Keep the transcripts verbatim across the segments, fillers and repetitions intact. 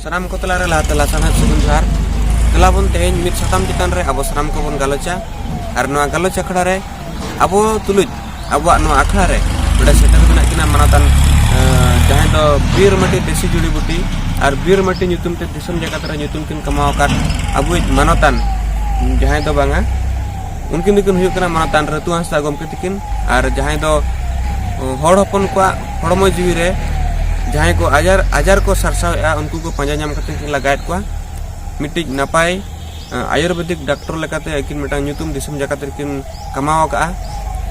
ᱥᱟᱱᱟᱢ ᱠᱚ ᱛᱟᱞᱟᱨᱮ ᱞᱟᱦᱟᱛᱮ ᱞᱟᱥᱟᱲᱦᱮᱫ ᱥᱟᱹᱜᱩᱱ ᱡᱚᱦᱟᱨ᱾ ᱫᱮᱞᱟ ᱵᱚᱱ ᱛᱮᱦᱮᱧ ᱢᱤᱫ ᱥᱟᱛᱟᱢ ᱪᱮᱛᱟᱱ ᱨᱮ ᱟᱵᱚ ᱥᱟᱱᱟᱢ ᱠᱚᱵᱚᱱ ᱜᱟᱞᱚᱪᱟ᱾ ᱟᱨ ᱱᱚᱣᱟ ᱜᱟᱞᱚᱪ ᱟᱠᱷᱲᱟ ᱨᱮ ᱟᱵᱚ ᱛᱩᱞᱩᱡ ᱟᱵᱚᱣᱟᱜ ᱱᱚᱣᱟ ᱟᱠᱷᱲᱟ ᱨᱮ ᱱᱚᱰᱮ ᱥᱮᱴᱮᱨ ᱢᱮᱱᱟᱜ ᱠᱤᱱᱟ ᱢᱟᱱᱚᱛᱟᱱ, ᱮ, ᱡᱟᱦᱟᱸᱭ ᱫᱚ ᱵᱤᱨ ᱢᱟᱹᱴᱤ ᱫᱮᱥᱤ ᱡᱩᱲᱤ ᱵᱩᱴᱤ ᱟᱨ ᱵᱤᱨ ᱢᱟᱹᱴᱤ ᱧᱩᱛᱩᱢ ᱛᱮ ᱫᱤᱥᱚᱢ ᱡᱟᱠᱟᱛ ᱨᱮ ᱧᱩᱛᱩᱢ ᱠᱤᱱ ᱠᱟᱢᱟᱣ ᱟᱠᱟᱫ ᱟᱵᱚᱭᱤᱡ ᱢᱟᱱᱚᱛᱟᱱ, ᱡᱟᱦᱟᱸᱭ ᱫᱚ ᱵᱟᱝᱟ, ᱩᱱᱠᱤᱱ ᱫᱚᱠᱤᱱ ᱦᱩᱭᱩᱜ ᱠᱟᱱᱟ ᱢᱟᱱᱚᱛᱟᱱ ᱨᱟᱹᱛᱩ ᱦᱟᱸᱥᱫᱟ ᱜᱚᱢᱠᱮ ᱛᱟᱹᱠᱤᱱ᱾ ᱟᱨ ᱡᱟᱦᱟᱸᱭ ᱫᱚ, ᱚ, ᱦᱚᱲ ᱦᱚᱯᱚᱱ ᱠᱚᱣᱟᱜ ᱦᱚᱲᱢᱚ ᱡᱤᱣᱤ ᱨᱮ ᱡᱟᱦᱟᱸᱭ ᱠᱚ ᱟᱡᱟᱨ, ᱟᱡᱟᱨ ᱠᱚ ᱥᱟᱨᱥᱟᱣᱮᱫᱼᱟ, ᱩᱱᱠᱩ ᱠᱚ ᱯᱟᱸᱡᱟ ᱧᱟᱢ ᱠᱟᱛᱮ ᱠᱤᱱ ᱞᱟᱜᱟᱭᱮᱫ ᱠᱚᱣᱟ᱾ ᱢᱤᱫᱴᱤᱡ ᱱᱟᱯᱟᱭ, ᱮ, ᱟᱭᱩᱨᱵᱮᱫᱤᱠ ᱰᱟᱠᱛᱚᱨ ᱞᱮᱠᱟᱛᱮ ᱟᱹᱠᱤᱱ ᱢᱤᱫᱴᱟᱝ ᱧᱩᱛᱩᱢ ᱫᱤᱥᱚᱢ ᱡᱟᱠᱟᱛ ᱨᱮᱠᱤᱱ ᱠᱟᱢᱟᱣ ᱟᱠᱟᱫᱼᱟ᱾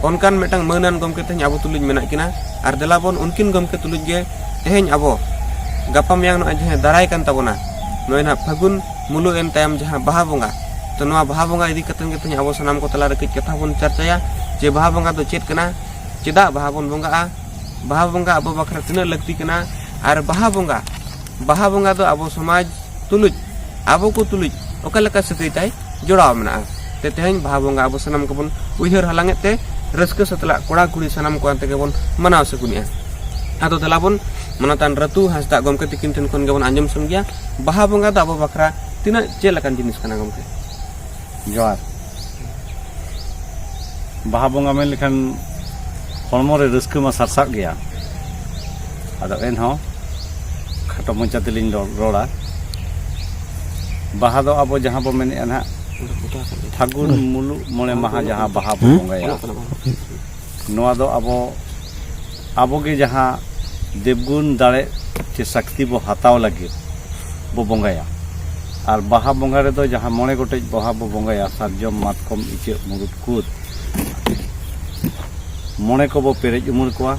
ᱚᱱᱠᱟᱱ ᱢᱤᱫᱴᱟᱝ ᱢᱟᱹᱱᱟᱱ ᱜᱚᱢᱠᱮ ᱛᱮᱦᱮᱧ ᱟᱵᱚ ᱛᱩᱞᱩᱡ ᱢᱮᱱᱟᱜ ᱠᱤᱱᱟ᱾ ᱟᱨ ᱫᱮᱞᱟ ᱵᱚᱱ ᱩᱱᱠᱤᱱ ᱜᱚᱢᱠᱮ ᱛᱩᱞᱩᱡ ᱜᱮ ᱛᱮᱦᱮᱧ ᱟᱵᱚ ᱜᱟᱯᱟ ᱢᱮᱭᱟᱝ ᱱᱚᱜᱼᱚᱭ ᱡᱟᱦᱟᱸ ᱫᱟᱨᱟᱭ ᱠᱟᱱ ᱛᱟᱵᱚᱱᱟ, ᱱᱚᱜᱼᱚᱭ ᱱᱟᱦᱟᱜ ᱯᱷᱟᱹᱜᱩᱱ ᱢᱩᱞᱩᱜ ᱮᱱ ᱛᱟᱭᱚᱢ ᱡᱟᱦᱟᱸ ᱵᱟᱦᱟ ᱵᱚᱸᱜᱟ, ᱛᱚ ᱱᱚᱣᱟ ᱵᱟᱦᱟ ᱵᱚᱸᱜᱟ ᱤᱫᱤ ᱠᱟᱛᱮ ᱜᱮ ᱛᱮᱦᱮᱧ ᱟᱵᱚ ᱥᱟᱱᱟᱢ ᱠᱚ ᱛᱟᱞᱟᱨᱮ ᱠᱟᱹᱡ ᱠᱟᱛᱷᱟ ᱵᱚᱱ ᱪᱟᱨᱪᱟᱭᱟ ᱡᱮ ᱵᱟᱦᱟ ᱵᱚᱸᱜᱟ ᱫᱚ ᱪᱮᱫ ᱠᱟᱱᱟ, ᱪᱮᱫᱟᱜ ᱵᱟᱦᱟ ᱵᱚᱱ ᱵᱚᱸᱜᱟᱜᱼᱟ, ᱵᱟᱦᱟ ᱵᱚᱸᱜᱟ ᱟᱵᱚ ᱵᱟᱠᱷᱨᱟ ᱛᱤᱱᱟᱹᱜ ᱞᱟᱹᱠᱛᱤ ᱠᱟᱱᱟ, ᱟᱨ ᱵᱟᱦᱟ ᱵᱚᱸᱜᱟ, ᱵᱟᱦᱟ ᱵᱚᱸᱜᱟ ᱫᱚ ᱟᱵᱚ ᱥᱚᱢᱟᱡᱽ ᱛᱩᱞᱩᱡ, ᱟᱵᱚ ᱠᱚ ᱛᱩᱞᱩᱡ ᱚᱠᱟ ᱞᱮᱠᱟ ᱥᱟᱹᱜᱟᱹᱭ ᱛᱟᱭ ᱡᱚᱲᱟᱣ ᱢᱮᱱᱟᱜᱼᱟ᱾ ᱛᱮ ᱛᱮᱦᱮᱧ ᱵᱟᱦᱟ ᱵᱚᱸᱜᱟ ᱟᱵᱚ ᱥᱟᱱᱟᱢ ᱠᱚᱵᱚᱱ ᱩᱭᱦᱟᱹᱨ ᱦᱟᱞᱟᱝ ᱮᱫ ᱛᱮ ᱨᱟᱹᱥᱠᱟᱹ ᱥᱟᱛᱞᱟᱜ ᱠᱚᱲᱟ ᱠᱩᱲᱤ ᱥᱟᱱᱟᱢ ᱠᱚ ᱟᱱᱛᱮ ᱜᱮᱵᱚᱱ ᱢᱟᱱᱟᱣ ᱥᱟᱹᱜᱩᱱᱮᱜᱼᱟ᱾ ᱟᱫᱚ ᱫᱮᱞᱟ ᱵᱚᱱ ᱢᱟᱱᱚᱛᱟᱱ ᱨᱟᱹᱛᱩ ᱦᱟᱸᱥᱫᱟᱜ ᱜᱚᱢᱠᱮ ᱛᱤᱠᱤᱱ ᱴᱷᱮᱱ ᱠᱷᱚᱱ ᱜᱮᱵᱚᱱ ᱟᱸᱡᱚᱢ ᱥᱟᱢᱜᱮᱭᱟ, ᱵᱟᱦᱟ ᱵᱚᱸᱜᱟ ᱫᱚ ᱟᱵᱚ ᱵᱟᱠᱷᱨᱟ ᱛᱤᱱᱟᱹᱜ ᱪᱮᱫ ᱞᱮᱠᱟᱱ ᱡᱤᱱᱤᱥ ᱠᱟᱱᱟ ᱜᱚᱢᱠᱮ? ᱡᱚᱦᱟᱨ᱾ ᱵᱟᱦᱟ ᱵᱚᱸᱜᱟ ᱢᱮᱱ ᱞᱮᱠᱷᱟᱱ ᱦᱚᱲᱢᱚ ᱨᱮ ᱨᱟᱹᱥᱠᱟᱹ ᱢᱟ ᱥᱟᱨᱥᱟᱜ ᱜᱮᱭᱟ, ᱟᱫᱚ ᱮᱱᱦᱚᱸ ᱠᱷᱟᱴᱚ ᱢᱚᱪᱟ ᱛᱮᱞᱤᱧ ᱨᱚᱲ-, ᱨᱚᱲᱟ᱾ ᱵᱟᱦᱟ ᱫᱚ ᱟᱵᱚ ᱡᱟᱦᱟᱸ ᱵᱚ ᱢᱮᱱᱮᱫᱼᱟ ᱱᱟᱦᱟᱜ, ᱯᱷᱟᱹᱜᱩᱱ ᱢᱩᱞᱩᱜ ᱢᱚᱬᱮ ᱢᱟᱦᱟ ᱡᱟᱦᱟᱸ ᱵᱟᱦᱟ ᱵᱚ ᱵᱚᱸᱜᱟᱭᱟ, ᱱᱚᱣᱟ ᱫᱚ ᱟᱵᱚ, ᱟᱵᱚ ᱜᱮ ᱡᱟᱦᱟᱸ ᱫᱮᱵᱽᱜᱩᱱ ᱫᱟᱲᱮ ᱪᱮ ᱥᱟᱠᱛᱤ ᱵᱚ ᱦᱟᱛᱟᱣ ᱞᱟᱹᱜᱤᱫ ᱵᱚ ᱵᱚᱸᱜᱟᱭᱟ᱾ ᱟᱨ ᱵᱟᱦᱟ ᱵᱚᱸᱜᱟ ᱨᱮᱫᱚ ᱡᱟᱦᱟᱸ ᱢᱚᱬᱮ ᱜᱚᱴᱮᱡ ᱵᱟᱦᱟ ᱵᱚ ᱵᱚᱸᱜᱟᱭᱟ, ᱥᱟᱨᱡᱚᱢ, ᱢᱟᱛᱠᱚᱢ, ᱤᱪᱟᱹᱜ, ᱢᱩᱨᱩᱫ, ᱠᱩᱫ, ᱢᱚᱬᱮ ᱠᱚᱵᱚ ᱯᱮᱨᱮᱡ ᱩᱢᱩᱞ ᱠᱚᱣᱟ,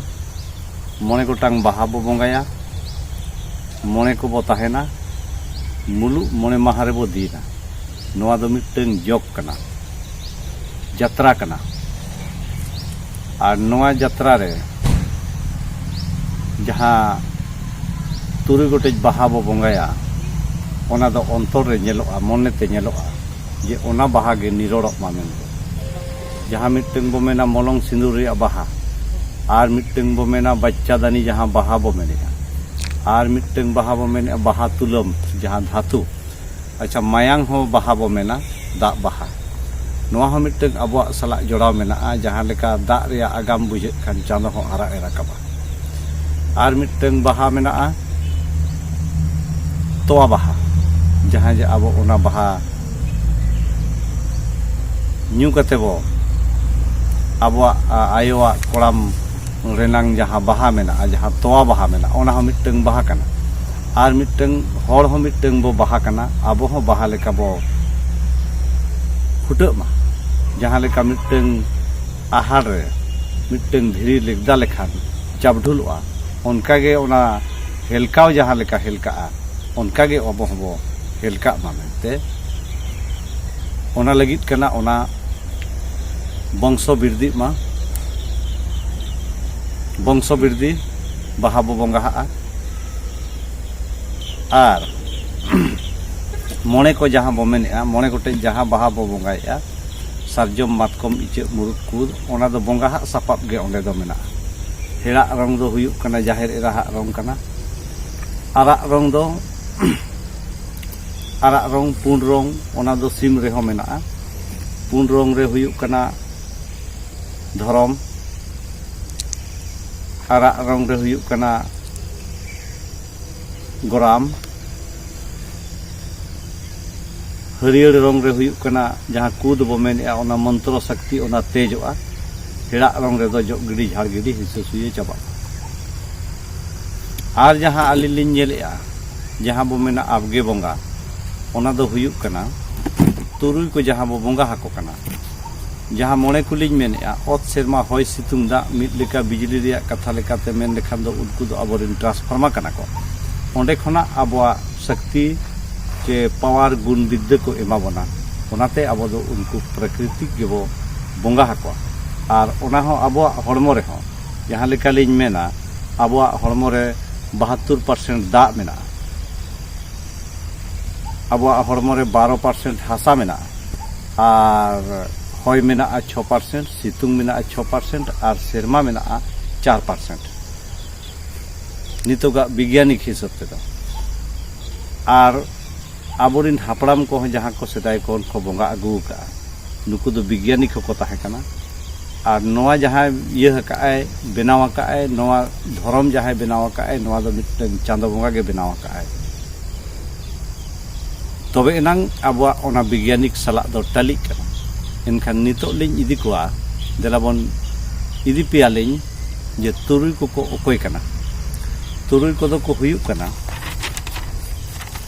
ᱢᱚᱬᱮ ᱜᱚᱴᱟᱝ ᱵᱟᱦᱟ ᱵᱚ ᱵᱚᱸᱜᱟᱭᱟ, ᱢᱚᱬᱮ ᱠᱚᱵᱚ ᱛᱟᱦᱮᱱᱟ, ᱢᱩᱞᱩᱜ ᱢᱚᱬᱮ ᱢᱟᱦᱟ ᱨᱮᱵᱚ ᱫᱤᱱᱟ᱾ ᱱᱚᱣᱟ ᱫᱚ ᱢᱤᱫᱴᱟᱹᱝ ᱡᱚᱜᱽ ᱠᱟᱱᱟ, ᱡᱟᱛᱨᱟ ᱠᱟᱱᱟ᱾ ᱟᱨ ᱱᱚᱣᱟ ᱡᱟᱛᱨᱟ ᱨᱮ ᱡᱟᱦᱟᱸ ᱛᱩᱨᱩᱭ ᱜᱚᱴᱮᱡ ᱵᱟᱦᱟ ᱵᱚ ᱵᱚᱸᱜᱟᱭᱟ, ᱚᱱᱟ ᱫᱚ ᱚᱱᱛᱚᱨ ᱨᱮ ᱧᱮᱞᱚᱜᱼᱟ, ᱢᱚᱱᱮᱛᱮ ᱧᱮᱞᱚᱜᱼᱟ ᱡᱮ ᱚᱱᱟ ᱵᱟᱦᱟ ᱜᱮ ᱱᱤᱨᱚᱲᱚᱜ ᱢᱟ ᱢᱮᱱᱛᱮ᱾ ᱡᱟᱦᱟᱸ ᱢᱤᱫᱴᱟᱹᱝ ᱵᱚ ᱢᱮᱱᱟ ᱢᱚᱞᱚᱝ ᱥᱤᱸᱫᱩᱨ ᱨᱮᱭᱟᱜ ᱵᱟᱦᱟ, ᱟᱨ ᱢᱤᱫᱴᱟᱹᱝ ᱵᱚ ᱢᱮᱱᱟ ᱵᱟᱪᱪᱟᱫᱟᱱᱤ ᱡᱟᱦᱟᱸ ᱵᱟᱦᱟ ᱵᱚ ᱢᱮᱱᱮᱜᱼᱟ, ᱟᱨ ᱢᱤᱫᱴᱟᱝ ᱵᱟᱦᱟ ᱵᱚ ᱢᱮᱱᱮᱫᱼᱟ ᱵᱟᱦᱟ ᱛᱩᱞᱟᱹᱢ, ᱡᱟᱦᱟᱸ ᱫᱷᱟᱹᱛᱩ᱾ ᱟᱪᱪᱷᱟ, ᱢᱟᱭᱟᱝ ᱦᱚᱸ ᱵᱟᱦᱟ ᱵᱚ ᱢᱮᱱᱟ, ᱫᱟᱜ ᱵᱟᱦᱟ᱾ ᱱᱚᱣᱟ ᱦᱚᱸ ᱢᱤᱫᱴᱟᱝ ᱟᱵᱚᱣᱟᱜ ᱥᱟᱞᱟᱜ ᱡᱚᱲᱟᱣ ᱢᱮᱱᱟᱜᱼᱟ, ᱡᱟᱦᱟᱸ ᱞᱮᱠᱟ ᱫᱟᱜ ᱨᱮᱭᱟᱜ ᱟᱜᱟᱢ ᱵᱩᱡᱷᱟᱹᱜ ᱠᱷᱟᱱ ᱪᱟᱸᱫᱚ ᱦᱚᱸ ᱟᱨᱟᱜ ᱮ ᱨᱟᱠᱟᱵᱟ᱾ ᱟᱨ ᱢᱤᱫᱴᱟᱝ ᱵᱟᱦᱟ ᱢᱮᱱᱟᱜᱼᱟ ᱛᱚᱣᱟ ᱵᱟᱦᱟ, ᱡᱟᱦᱟᱸ ᱡᱮ ᱟᱵᱚ ᱚᱱᱟ ᱵᱟᱦᱟ ᱧᱩ ᱠᱟᱛᱮ ᱵᱚ ᱟᱵᱚᱣᱟᱜ, ᱟ, ᱟᱭᱳᱣᱟᱜ ᱠᱚᱲᱟᱢ ᱨᱮᱱᱟᱝ ᱡᱟᱦᱟᱸ ᱵᱟᱦᱟ ᱢᱮᱱᱟᱜᱼᱟ, ᱡᱟᱦᱟᱸ ᱛᱚᱣᱟ ᱵᱟᱦᱟ ᱢᱮᱱᱟᱜᱼᱟ, ᱚᱱᱟ ᱦᱚᱸ ᱢᱤᱫᱴᱟᱝ ᱵᱟᱦᱟ ᱠᱟᱱᱟ᱾ ᱟᱨ ᱢᱤᱫᱴᱟᱝ ᱦᱚᱲ ᱦᱚᱸ ᱢᱤᱫᱴᱟᱝ ᱵᱚ ᱵᱟᱦᱟ ᱠᱟᱱᱟ, ᱟᱵᱚ ᱦᱚᱸ ᱵᱟᱦᱟ ᱞᱮᱠᱟ ᱵᱚ ᱯᱷᱩᱴᱟᱹᱜ ᱢᱟ᱾ ᱡᱟᱦᱟᱸ ᱞᱮᱠᱟ ᱢᱤᱫᱴᱟᱝ ᱟᱦᱟᱲ ᱨᱮ ᱢᱤᱫᱴᱟᱝ ᱫᱷᱤᱨᱤ ᱞᱮᱵᱫᱟ ᱞᱮᱠᱷᱟᱱ ᱪᱟᱵᱰᱷᱩᱞᱚᱜᱼᱟ, ᱚᱱᱠᱟᱜᱮ ᱚᱱᱟ ᱦᱮᱞᱠᱟᱣ ᱡᱟᱦᱟᱸ ᱞᱮᱠᱟ ᱦᱮᱞᱠᱟᱜᱼᱟ, ᱚᱱᱠᱟᱜᱮ ᱟᱵᱚ ᱦᱚᱸᱵᱚ ᱦᱮᱞᱠᱟᱜ ᱢᱟ ᱢᱮᱱᱛᱮ ᱚᱱᱟ ᱞᱟᱹᱜᱤᱫ ᱠᱟᱱᱟ᱾ ᱚᱱᱟ ᱵᱚᱝᱥᱚ ᱵᱤᱨᱫᱤᱜ ᱢᱟ, ᱵᱚᱝᱥᱚ ᱵᱤᱨᱫᱤ ᱵᱟᱦᱟ ᱵᱚ ᱵᱚᱸᱜᱟᱦᱟᱜᱼᱟ᱾ ᱟᱨ ᱢᱚᱬᱮ ᱠᱚ ᱡᱟᱦᱟᱸ ᱵᱚ ᱢᱮᱱᱮᱫᱼᱟ, ᱢᱚᱬᱮ ᱜᱚᱴᱮᱡ ᱡᱟᱦᱟᱸ ᱵᱟᱦᱟ ᱵᱚ ᱵᱚᱸᱜᱟᱭᱮᱫᱼᱟ, ᱥᱟᱨᱡᱚᱢ, ᱢᱟᱛᱠᱚᱢ, ᱤᱪᱟᱹᱜ, ᱢᱩᱨᱩᱫ, ᱠᱩᱫ, ᱚᱱᱟ ᱫᱚ ᱵᱚᱸᱜᱟᱦᱟᱜ ᱥᱟᱯᱟᱵ ᱜᱮ ᱚᱸᱰᱮ ᱫᱚ ᱢᱮᱱᱟᱜᱼᱟ᱾ ᱦᱮᱲᱟᱜ ᱨᱚᱝ ᱫᱚ ᱦᱩᱭᱩᱜ ᱠᱟᱱᱟ ᱡᱟᱦᱮᱨ ᱮᱨᱟᱦᱟᱜ ᱨᱚᱝ ᱠᱟᱱᱟ᱾ ᱟᱨᱟᱜ ᱨᱚᱝ ᱫᱚ ᱟᱨᱟᱜ ᱨᱚᱝ, ᱯᱩᱸᱰ ᱨᱚᱝ, ᱚᱱᱟ ᱫᱚ ᱥᱤᱢ ᱨᱮᱦᱚᱸ ᱢᱮᱱᱟᱜᱼᱟ᱾ ᱯᱩᱸᱰ ᱨᱚᱝ ᱨᱮ ᱦᱩᱭᱩᱜ ᱠᱟᱱᱟ ᱫᱷᱚᱨᱚᱢ, ᱟᱨᱟᱜ ᱨᱚᱝ ᱨᱮ ᱦᱩᱭᱩᱜ ᱠᱟᱱᱟ ᱜᱚᱨᱟᱢ, ᱦᱟᱹᱨᱭᱟᱹᱲ ᱨᱚᱝ ᱨᱮ ᱦᱩᱭᱩᱜ ᱠᱟᱱᱟ ᱡᱟᱦᱟᱸ ᱠᱩᱫ ᱵᱚ ᱢᱮᱱᱮᱫᱼᱟ, ᱚᱱᱟ ᱢᱚᱱᱛᱨᱚ ᱥᱚᱠᱛᱤ, ᱚᱱᱟ ᱛᱮᱡᱚᱜᱼᱟ᱾ ᱦᱮᱲᱟᱜ ᱨᱚᱝ ᱨᱮᱫᱚ ᱡᱚᱜ ᱜᱤᱰᱤ, ᱡᱷᱟᱲ ᱜᱤᱰᱤ, ᱦᱤᱥᱟᱹ ᱥᱩᱭᱟᱹ ᱪᱟᱵᱟᱜᱼᱟ᱾ ᱟᱨ ᱡᱟᱦᱟᱸ ᱟᱹᱞᱤᱧ ᱞᱤᱧ ᱧᱮᱞᱮᱫᱼᱟ, ᱡᱟᱦᱟᱸ ᱵᱚ ᱢᱮᱱᱟ ᱟᱵᱜᱮ ᱵᱚᱸᱜᱟ, ᱚᱱᱟ ᱫᱚ ᱦᱩᱭᱩᱜ ᱠᱟᱱᱟ ᱛᱩᱨᱩᱭ ᱠᱚ ᱡᱟᱦᱟᱸ ᱵᱚ ᱵᱚᱸᱜᱟ ᱟᱠᱚ ᱠᱟᱱᱟ᱾ ᱡᱟᱦᱟᱸ ᱢᱚᱬᱮ ᱠᱚᱞᱤᱧ ᱢᱮᱱᱮᱫᱼᱟ, ᱚᱛ, ᱥᱮᱨᱢᱟ, ᱦᱚᱭ, ᱥᱤᱛᱩᱝ, ᱫᱟᱜ, ᱢᱤᱫ ᱞᱮᱠᱟ ᱵᱤᱡᱽᱞᱤ ᱨᱮᱭᱟᱜ ᱠᱟᱛᱷᱟ ᱞᱮᱠᱟᱛᱮ ᱢᱮᱱ ᱞᱮᱠᱷᱟᱱ ᱫᱚ ᱩᱱᱠᱩ ᱫᱚ ᱟᱵᱚᱨᱮᱱ ᱴᱨᱟᱱᱥᱯᱷᱟᱨᱢᱟᱨ ᱠᱟᱱᱟ ᱠᱚ᱾ ᱚᱸᱰᱮ ᱠᱷᱚᱱᱟᱜ ᱟᱵᱚᱣᱟᱜ ᱥᱚᱠᱛᱤ ᱪᱮ ᱯᱟᱣᱟᱨ, ᱜᱩᱱ ᱵᱤᱫᱽᱫᱟᱹ ᱠᱚ ᱮᱢᱟ ᱵᱚᱱᱟ᱾ ᱚᱱᱟᱛᱮ ᱟᱵᱚ ᱫᱚ ᱩᱱᱠᱩ ᱯᱨᱟᱠᱨᱤᱛᱤᱠ ᱜᱮᱵᱚ ᱵᱚᱸᱜᱟ ᱟᱠᱚᱣᱟ᱾ ᱟᱨ ᱚᱱᱟ ᱦᱚᱸ ᱟᱵᱚᱣᱟᱜ ᱦᱚᱲᱢᱚ ᱨᱮᱦᱚᱸ, ᱡᱟᱦᱟᱸ ᱞᱮᱠᱟᱞᱤᱧ ᱢᱮᱱᱟ, ᱟᱵᱚᱣᱟᱜ ᱦᱚᱲᱢᱚ ᱨᱮ ᱵᱟᱦᱟᱛᱛᱳᱨ ᱯᱟᱨᱥᱮᱱᱴ ᱫᱟᱜ ᱢᱮᱱᱟᱜᱼᱟ, ᱟᱵᱚᱣᱟᱜ ᱦᱚᱲᱢᱚ ᱨᱮ ᱵᱟᱨᱚ ᱯᱟᱨᱥᱮᱱᱴ ᱦᱟᱥᱟ ᱢᱮᱱᱟᱜᱼᱟ, ᱟᱨ ᱦᱚᱭ ᱢᱮᱱᱟᱜᱼᱟ ᱪᱷᱚ ᱯᱟᱨᱥᱮᱱᱴ, ᱥᱤᱛᱩᱝ ᱢᱮᱱᱟᱜᱼᱟ ᱪᱷᱚ ᱯᱟᱨᱥᱮᱱᱴ, ᱟᱨ ᱥᱮᱨᱢᱟ ᱢᱮᱱᱟᱜᱼᱟ ᱪᱟᱨ ᱯᱟᱨᱥᱮᱱᱴ᱾ ᱱᱤᱛᱚᱜᱟᱜ ᱵᱤᱜᱽᱭᱟᱱᱤᱠ ᱦᱤᱥᱟᱹᱵ ᱛᱮᱫᱚ᱾ ᱟᱨ ᱟᱵᱚᱨᱤᱱ ᱦᱟᱯᱲᱟᱢ ᱠᱚᱦᱚᱸ ᱡᱟᱦᱟᱸ ᱠᱚ ᱥᱮᱫᱟᱭ ᱠᱷᱚᱱ ᱠᱚ ᱵᱚᱸᱜᱟ ᱟᱹᱜᱩ ᱟᱠᱟᱫᱼᱟ, ᱱᱩᱠᱩ ᱫᱚ ᱵᱤᱜᱽᱭᱟᱱᱤᱠ ᱦᱚᱸᱠᱚ ᱛᱟᱦᱮᱸ ᱠᱟᱱᱟ᱾ ᱟᱨ ᱱᱚᱣᱟ ᱡᱟᱦᱟᱸᱭ ᱤᱭᱟᱹ ᱟᱠᱟᱫᱼᱟᱭ, ᱵᱮᱱᱟᱣ ᱟᱠᱟᱫᱼᱟᱭ, ᱱᱚᱣᱟ ᱫᱷᱚᱨᱚᱢ ᱡᱟᱦᱟᱸᱭ ᱵᱮᱱᱟᱣ ᱟᱠᱟᱫᱼᱟᱭ, ᱱᱚᱣᱟ ᱫᱚ ᱢᱤᱫᱴᱟᱝ ᱪᱟᱸᱫᱚ ᱵᱚᱸᱜᱟ ᱜᱮ ᱵᱮᱱᱟᱣ ᱟᱠᱟᱫᱼᱟᱭ᱾ ᱛᱚᱵᱮ ᱮᱱᱟᱝ ᱟᱵᱚᱣᱟᱜ ᱚᱱᱟ ᱵᱤᱜᱽᱭᱟᱱᱤᱠ ᱥᱟᱞᱟᱜ ᱫᱚ ᱴᱟᱹᱞᱤᱜ ᱠᱟᱱᱟ᱾ ᱮᱱᱠᱷᱟᱱ ᱱᱤᱛᱚᱜ ᱞᱤᱧ ᱤᱫᱤ ᱠᱚᱣᱟ, ᱫᱮᱞᱟ ᱵᱚᱱ ᱤᱫᱤ ᱯᱮᱭᱟᱞᱤᱧ ᱡᱮ ᱛᱩᱨᱩᱭ ᱠᱚᱠᱚ ᱚᱠᱚᱭ ᱠᱟᱱᱟ᱾ ᱛᱩᱨᱩᱭ ᱠᱚᱫᱚ ᱠᱚ ᱦᱩᱭᱩᱜ ᱠᱟᱱᱟ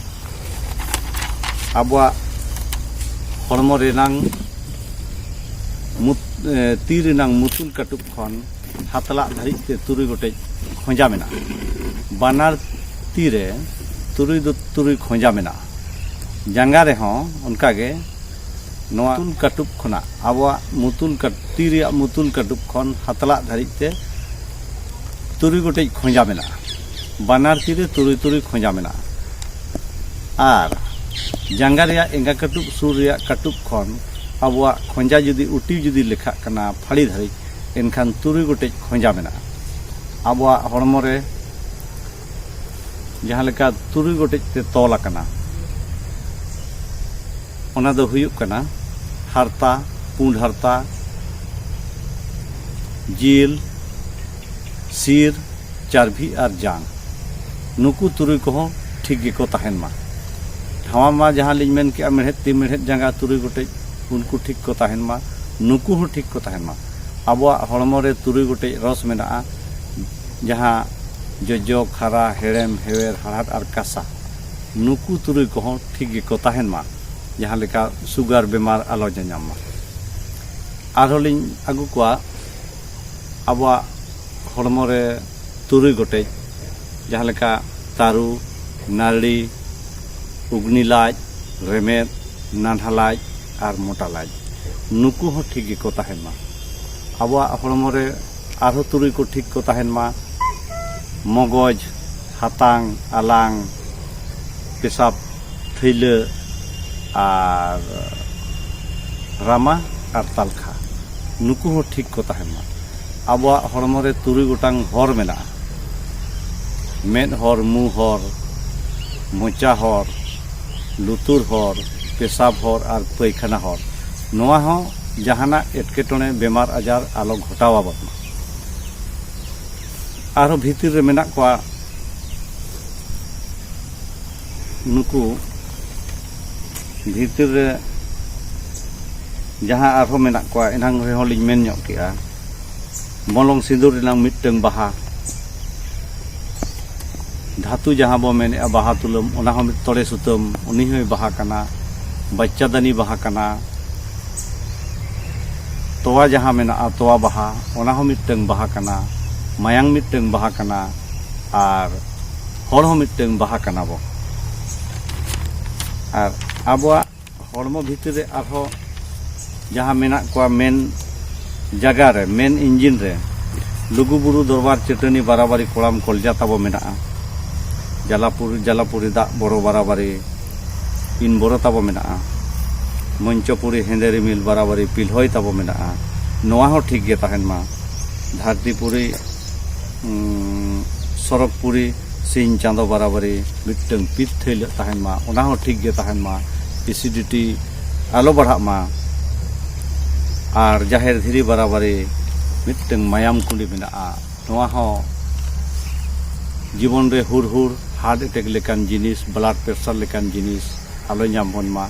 ᱟᱵᱚᱣᱟᱜ ᱦᱚᱲᱢᱚ ᱨᱮᱱᱟᱝ ᱢᱩᱛ-, ᱮ, ᱛᱤ ᱨᱮᱱᱟᱝ ᱢᱩᱛᱩᱞ ᱠᱟᱹᱴᱩᱵ ᱠᱷᱚᱱ ᱦᱟᱛᱞᱟᱜ ᱫᱷᱟᱹᱨᱤᱡ ᱛᱮ ᱛᱩᱨᱩᱭ ᱜᱚᱴᱮᱡ ᱠᱷᱚᱸᱡᱟ ᱢᱮᱱᱟᱜᱼᱟ᱾ ᱵᱟᱱᱟᱨ ᱛᱤ ᱨᱮ ᱛᱩᱨᱩᱭ ᱫᱚ ᱛᱩᱨᱩᱭ ᱠᱷᱚᱸᱡᱟ ᱢᱮᱱᱟᱜᱼᱟ᱾ ᱡᱟᱸᱜᱟ ᱨᱮᱦᱚᱸ ᱚᱱᱠᱟᱜᱮ ᱱᱚᱣᱟ ᱢᱩᱛᱩᱞ ᱠᱟᱹᱴᱩᱵ ᱠᱷᱚᱱᱟᱜ, ᱟᱵᱚᱣᱟᱜ ᱢᱩᱛᱩᱞ ᱠᱟᱹᱴ-, ᱛᱤ ᱨᱮᱭᱟᱜ ᱢᱩᱛᱩᱞ ᱠᱟᱹᱴᱩᱵ ᱠᱷᱚᱱ ᱦᱟᱛᱞᱟᱜ ᱫᱷᱟᱹᱨᱤᱡ ᱛᱮ ᱛᱩᱨᱩᱭ ᱜᱚᱴᱮᱡ ᱠᱷᱚᱸᱡᱟ ᱢᱮᱱᱟᱜᱼᱟ᱾ ᱵᱟᱱᱟᱨ ᱛᱤ ᱨᱮ ᱛᱩᱨᱩᱭ ᱛᱩᱨᱩᱭ ᱠᱷᱚᱸᱡᱟ ᱢᱮᱱᱟᱜᱼᱟ᱾ ᱟᱨ ᱡᱟᱸᱜᱟ ᱨᱮᱭᱟᱜ ᱮᱸᱜᱟ ᱠᱟᱹᱴᱩᱵ ᱥᱩᱨ ᱨᱮᱭᱟᱜ ᱠᱟᱹᱴᱩᱵ ᱠᱷᱚᱱ ᱟᱵᱚᱣᱟᱜ ᱠᱷᱚᱸᱡᱟ ᱡᱩᱫᱤ ᱩᱴᱤ ᱡᱩᱫᱤ ᱞᱮᱠᱷᱟᱜ ᱠᱟᱱᱟ ᱯᱷᱟᱹᱲᱤ ᱫᱷᱟᱹᱨᱤᱡ, ᱮᱱᱠᱷᱟᱱ ᱛᱩᱨᱩᱭ ᱜᱚᱴᱮᱡ ᱠᱷᱚᱸᱡᱟ ᱢᱮᱱᱟᱜᱼᱟ᱾ ᱟᱵᱚᱣᱟᱜ ᱦᱚᱲᱢᱚ ᱨᱮ ᱡᱟᱦᱟᱸ ᱞᱮᱠᱟ ᱛᱩᱨᱩᱭ ᱜᱚᱴᱮᱡ ᱛᱮ ᱛᱚᱞ ᱟᱠᱟᱱᱟ, ᱚᱱᱟ ᱫᱚ ᱦᱩᱭᱩᱜ ᱠᱟᱱᱟ ᱦᱟᱨᱛᱟ, ᱯᱩᱸᱰ ᱦᱟᱨᱛᱟ, ᱡᱤᱞ, ᱥᱤᱨ, ᱪᱟᱨᱵᱷᱤ ᱟᱨ ᱡᱟᱝ᱾ ᱱᱩᱠᱩ ᱛᱩᱨᱩᱭ ᱠᱚᱦᱚᱸ ᱴᱷᱤᱠ ᱜᱮᱠᱚ ᱛᱟᱦᱮᱱ ᱢᱟ᱾ ᱱᱚᱣᱟ ᱢᱟ ᱡᱟᱦᱟᱸ ᱞᱤᱧ ᱢᱮᱱ ᱠᱮᱜᱼᱟ, ᱢᱮᱲᱦᱮᱫ ᱛᱤ ᱢᱮᱲᱦᱮᱫ ᱡᱟᱸᱜᱟ ᱛᱩᱨᱩᱭ ᱜᱚᱴᱮᱡ, ᱩᱱᱠᱩ ᱴᱷᱤᱠ ᱠᱚ ᱛᱟᱦᱮᱱ ᱢᱟ, ᱱᱩᱠᱩ ᱦᱚᱸ ᱴᱷᱤᱠ ᱠᱚ ᱛᱟᱦᱮᱱ ᱢᱟ᱾ ᱟᱵᱚᱣᱟᱜ ᱦᱚᱲᱢᱚ ᱨᱮ ᱛᱩᱨᱩᱭ ᱜᱚᱴᱮᱡ ᱨᱚᱥ ᱢᱮᱱᱟᱜᱼᱟ, ᱡᱟᱦᱟᱸ ᱡᱚᱡᱚ, ᱠᱷᱟᱨᱟ, ᱦᱮᱲᱮᱢ, ᱦᱮᱣᱮᱨ, ᱦᱟᱲᱦᱟᱫ ᱟᱨ ᱠᱟᱥᱟ᱾ ᱱᱩᱠᱩ ᱛᱩᱨᱩᱭ ᱠᱚᱦᱚᱸ ᱴᱷᱤᱠ ᱜᱮᱠᱚ ᱛᱟᱦᱮᱱ ᱢᱟ, ᱡᱟᱦᱟᱸ ᱞᱮᱠᱟ ᱥᱩᱜᱟᱨ ᱵᱮᱢᱟᱨ ᱟᱞᱚ ᱧᱟᱧᱟᱢ ᱢᱟ᱾ ᱟᱨᱦᱚᱸ ᱞᱤᱧ ᱟᱹᱜᱩ ᱠᱚᱣᱟ ᱟᱵᱚᱣᱟᱜ ᱦᱚᱲᱢᱚ ᱨᱮ ᱛᱩᱨᱩᱭ ᱜᱚᱴᱮᱡ, ᱡᱟᱦᱟᱸ ᱞᱮᱠᱟ ᱛᱟᱹᱨᱩ, ᱱᱟᱹᱨᱲᱤ, ᱩᱜᱽᱱᱤ ᱞᱟᱡ, ᱨᱮᱢᱮᱫ, ᱱᱟᱱᱦᱟ ᱞᱟᱡ ᱟᱨ ᱢᱚᱴᱟ ᱞᱟᱡ᱾ ᱱᱩᱠᱩ ᱦᱚᱸ ᱴᱷᱤᱠ ᱜᱮᱠᱚ ᱛᱟᱦᱮᱱ ᱢᱟ᱾ ᱟᱵᱚᱣᱟᱜ ᱦᱚᱲᱢᱚ ᱨᱮ ᱟᱨᱦᱚᱸ ᱛᱩᱨᱩᱭ ᱠᱚ ᱴᱷᱤᱠ ᱠᱚ ᱛᱟᱦᱮᱱ ᱢᱟ: ᱢᱚᱜᱚᱡᱽ, ᱦᱟᱛᱟᱝ, ᱟᱞᱟᱝ, ᱯᱮᱥᱟᱵ ᱛᱷᱟᱹᱭᱞᱟᱹ ᱟᱨ ᱨᱟᱢᱟ ᱟᱨ ᱛᱟᱞᱠᱷᱟ, ᱱᱩᱠᱩ ᱦᱚᱸ ᱴᱷᱤᱠ ᱠᱚ ᱛᱟᱦᱮᱱ ᱢᱟ᱾ ᱟᱵᱚᱣᱟᱜ ᱦᱚᱲᱢᱚ ᱨᱮ ᱛᱩᱨᱩᱭ ᱜᱚᱴᱟᱝ ᱦᱚᱨ ᱢᱮᱱᱟᱜᱼᱟ᱾ ᱢᱮᱫ ᱦᱚᱨ, ᱢᱩ ᱦᱚᱨ, ᱢᱚᱪᱟ ᱦᱚᱨ, ᱞᱩᱛᱩᱨ ᱦᱚᱨ, ᱯᱮᱥᱟᱵ ᱦᱚᱨ ᱟᱨ ᱯᱟᱹᱭᱠᱷᱟᱱᱟ ᱦᱚᱨ᱾ ᱱᱚᱣᱟ ᱦᱚᱸ ᱡᱟᱦᱟᱱᱟᱜ ᱮᱴᱠᱮᱴᱚᱬᱮ, ᱵᱮᱢᱟᱨ ᱟᱡᱟᱨ ᱟᱞᱚ ᱜᱷᱚᱴᱟᱣ ᱟᱵᱚᱱ ᱢᱟ᱾ ᱟᱨᱦᱚᱸ ᱵᱷᱤᱛᱤᱨ ᱨᱮ ᱢᱮᱱᱟᱜ ᱠᱚᱣᱟ ᱱᱩᱠᱩ, ᱵᱷᱤᱛᱤᱨ ᱨᱮ ᱡᱟᱦᱟᱸ ᱟᱨᱦᱚᱸ ᱢᱮᱱᱟᱜ ᱠᱚᱣᱟ, ᱮᱱᱟᱝ ᱨᱮᱦᱚᱸ ᱞᱤᱧ ᱢᱮᱱ ᱧᱚᱜ ᱠᱮᱜᱼᱟ, ᱢᱚᱞᱚᱝ ᱥᱤᱸᱫᱩᱨ ᱨᱮᱱᱟᱜ ᱢᱤᱫᱴᱟᱹᱝ ᱵᱟᱦᱟ, ᱫᱷᱟᱹᱛᱩ ᱡᱟᱦᱟᱸ ᱵᱚ ᱢᱮᱱᱮᱜᱼᱟ ᱵᱟᱦᱟ ᱛᱩᱞᱟᱹᱢ, ᱚᱱᱟ ᱦᱚᱸ ᱢᱤᱫ ᱛᱚᱲᱮ ᱥᱩᱛᱟᱹᱢ, ᱩᱱᱤ ᱦᱚᱸᱭ ᱵᱟᱦᱟ ᱠᱟᱱᱟ᱾ ᱵᱟᱪᱪᱟᱫᱟᱱᱤ ᱵᱟᱦᱟ ᱠᱟᱱᱟ᱾ ᱛᱚᱣᱟ ᱡᱟᱦᱟᱸ ᱢᱮᱱᱟᱜᱼᱟ, ᱛᱚᱣᱟ ᱵᱟᱦᱟ, ᱚᱱᱟ ᱦᱚᱸ ᱢᱤᱫᱴᱟᱹᱝ ᱵᱟᱦᱟ ᱠᱟᱱᱟ᱾ ᱢᱟᱭᱟᱝ ᱢᱤᱫᱴᱟᱹᱝ ᱵᱟᱦᱟ ᱠᱟᱱᱟ᱾ ᱟᱨ ᱦᱚᱲ ᱦᱚᱸ ᱢᱤᱫᱴᱟᱹᱝ ᱵᱟᱦᱟ ᱠᱟᱱᱟ ᱵᱚ᱾ ᱟᱨ ᱟᱵᱚᱣᱟᱜ ᱦᱚᱲᱢᱚ ᱵᱷᱤᱛᱤᱨ ᱨᱮ ᱟᱨᱦᱚᱸ ᱡᱟᱦᱟᱸ ᱢᱮᱱᱟᱜ ᱠᱚᱣᱟ ᱢᱮᱱ ᱡᱟᱭᱜᱟ ᱨᱮ, ᱢᱮᱱ ᱤᱧᱡᱤᱱ ᱨᱮ, ᱞᱩᱜᱩ ᱵᱩᱨᱩ ᱫᱚᱨᱵᱟᱨ ᱪᱟᱹᱴᱟᱹᱱᱤ ᱵᱟᱨᱟᱵᱟᱨᱤ ᱠᱚᱲᱟᱢ ᱠᱚᱞᱡᱟ ᱛᱟᱵᱚ ᱢᱮᱱᱟᱜᱼᱟ᱾ ᱡᱟᱞᱟᱯᱩᱨ, ᱡᱟᱞᱟᱯᱩᱨᱤ ᱫᱟᱜ ᱵᱚᱨᱚ ᱵᱟᱨᱟᱵᱟᱨᱤ ᱤᱱ ᱵᱚᱨᱚ ᱛᱟᱵᱚ ᱢᱮᱱᱟᱜᱼᱟ᱾ ᱢᱚᱧᱪᱚᱯᱩᱨᱤ ᱦᱮᱸᱫᱮ ᱨᱤᱢᱤᱞ ᱵᱟᱨᱟᱵᱟᱨᱤ ᱯᱤᱞᱦᱚᱭ ᱛᱟᱵᱚ ᱢᱮᱱᱟᱜᱼᱟ᱾ ᱱᱚᱣᱟ ᱦᱚᱸ ᱴᱷᱤᱠ ᱜᱮ ᱛᱟᱦᱮᱱ ᱢᱟ᱾ ᱫᱷᱟᱹᱨᱛᱤᱯᱩᱨᱤ, ᱩᱸ, ᱥᱚᱨᱚᱜᱽᱯᱩᱨᱤ ᱥᱤᱧ ᱪᱟᱸᱫᱚ ᱵᱟᱨᱟᱵᱟᱨᱤ ᱢᱤᱫᱴᱟᱹᱝ ᱯᱤᱛ ᱛᱷᱟᱹᱭᱞᱟᱹᱜ ᱛᱟᱦᱮᱱ ᱢᱟ, ᱚᱱᱟ ᱦᱚᱸ ᱴᱷᱤᱠ ᱜᱮ ᱛᱟᱦᱮᱱ ᱢᱟ᱾ ᱮᱥᱤᱰᱤᱴᱤ ᱟᱞᱚ ᱵᱟᱲᱦᱟᱜ ᱢᱟ᱾ ᱟᱨ ᱡᱟᱦᱮᱨ ᱫᱷᱤᱨᱤ ᱵᱟᱨᱟᱵᱟᱨᱤ ᱢᱤᱫᱴᱟᱹᱝ ᱢᱟᱭᱟᱢ ᱠᱩᱸᱰᱤ ᱢᱮᱱᱟᱜᱼᱟ, ᱱᱚᱣᱟ ᱦᱚᱸ ᱡᱤᱵᱚᱱ ᱨᱮ ᱦᱩᱨ ᱦᱩᱨ ᱦᱟᱨᱴ ᱮᱴᱮᱠ ᱞᱮᱠᱟᱱ ᱡᱤᱱᱤᱥ, ᱵᱞᱟᱰ ᱯᱨᱮᱥᱟᱨ ᱞᱮᱠᱟᱱ ᱡᱤᱱᱤᱥ ᱟᱞᱚ ᱧᱟᱢ ᱵᱚᱱ ᱢᱟ᱾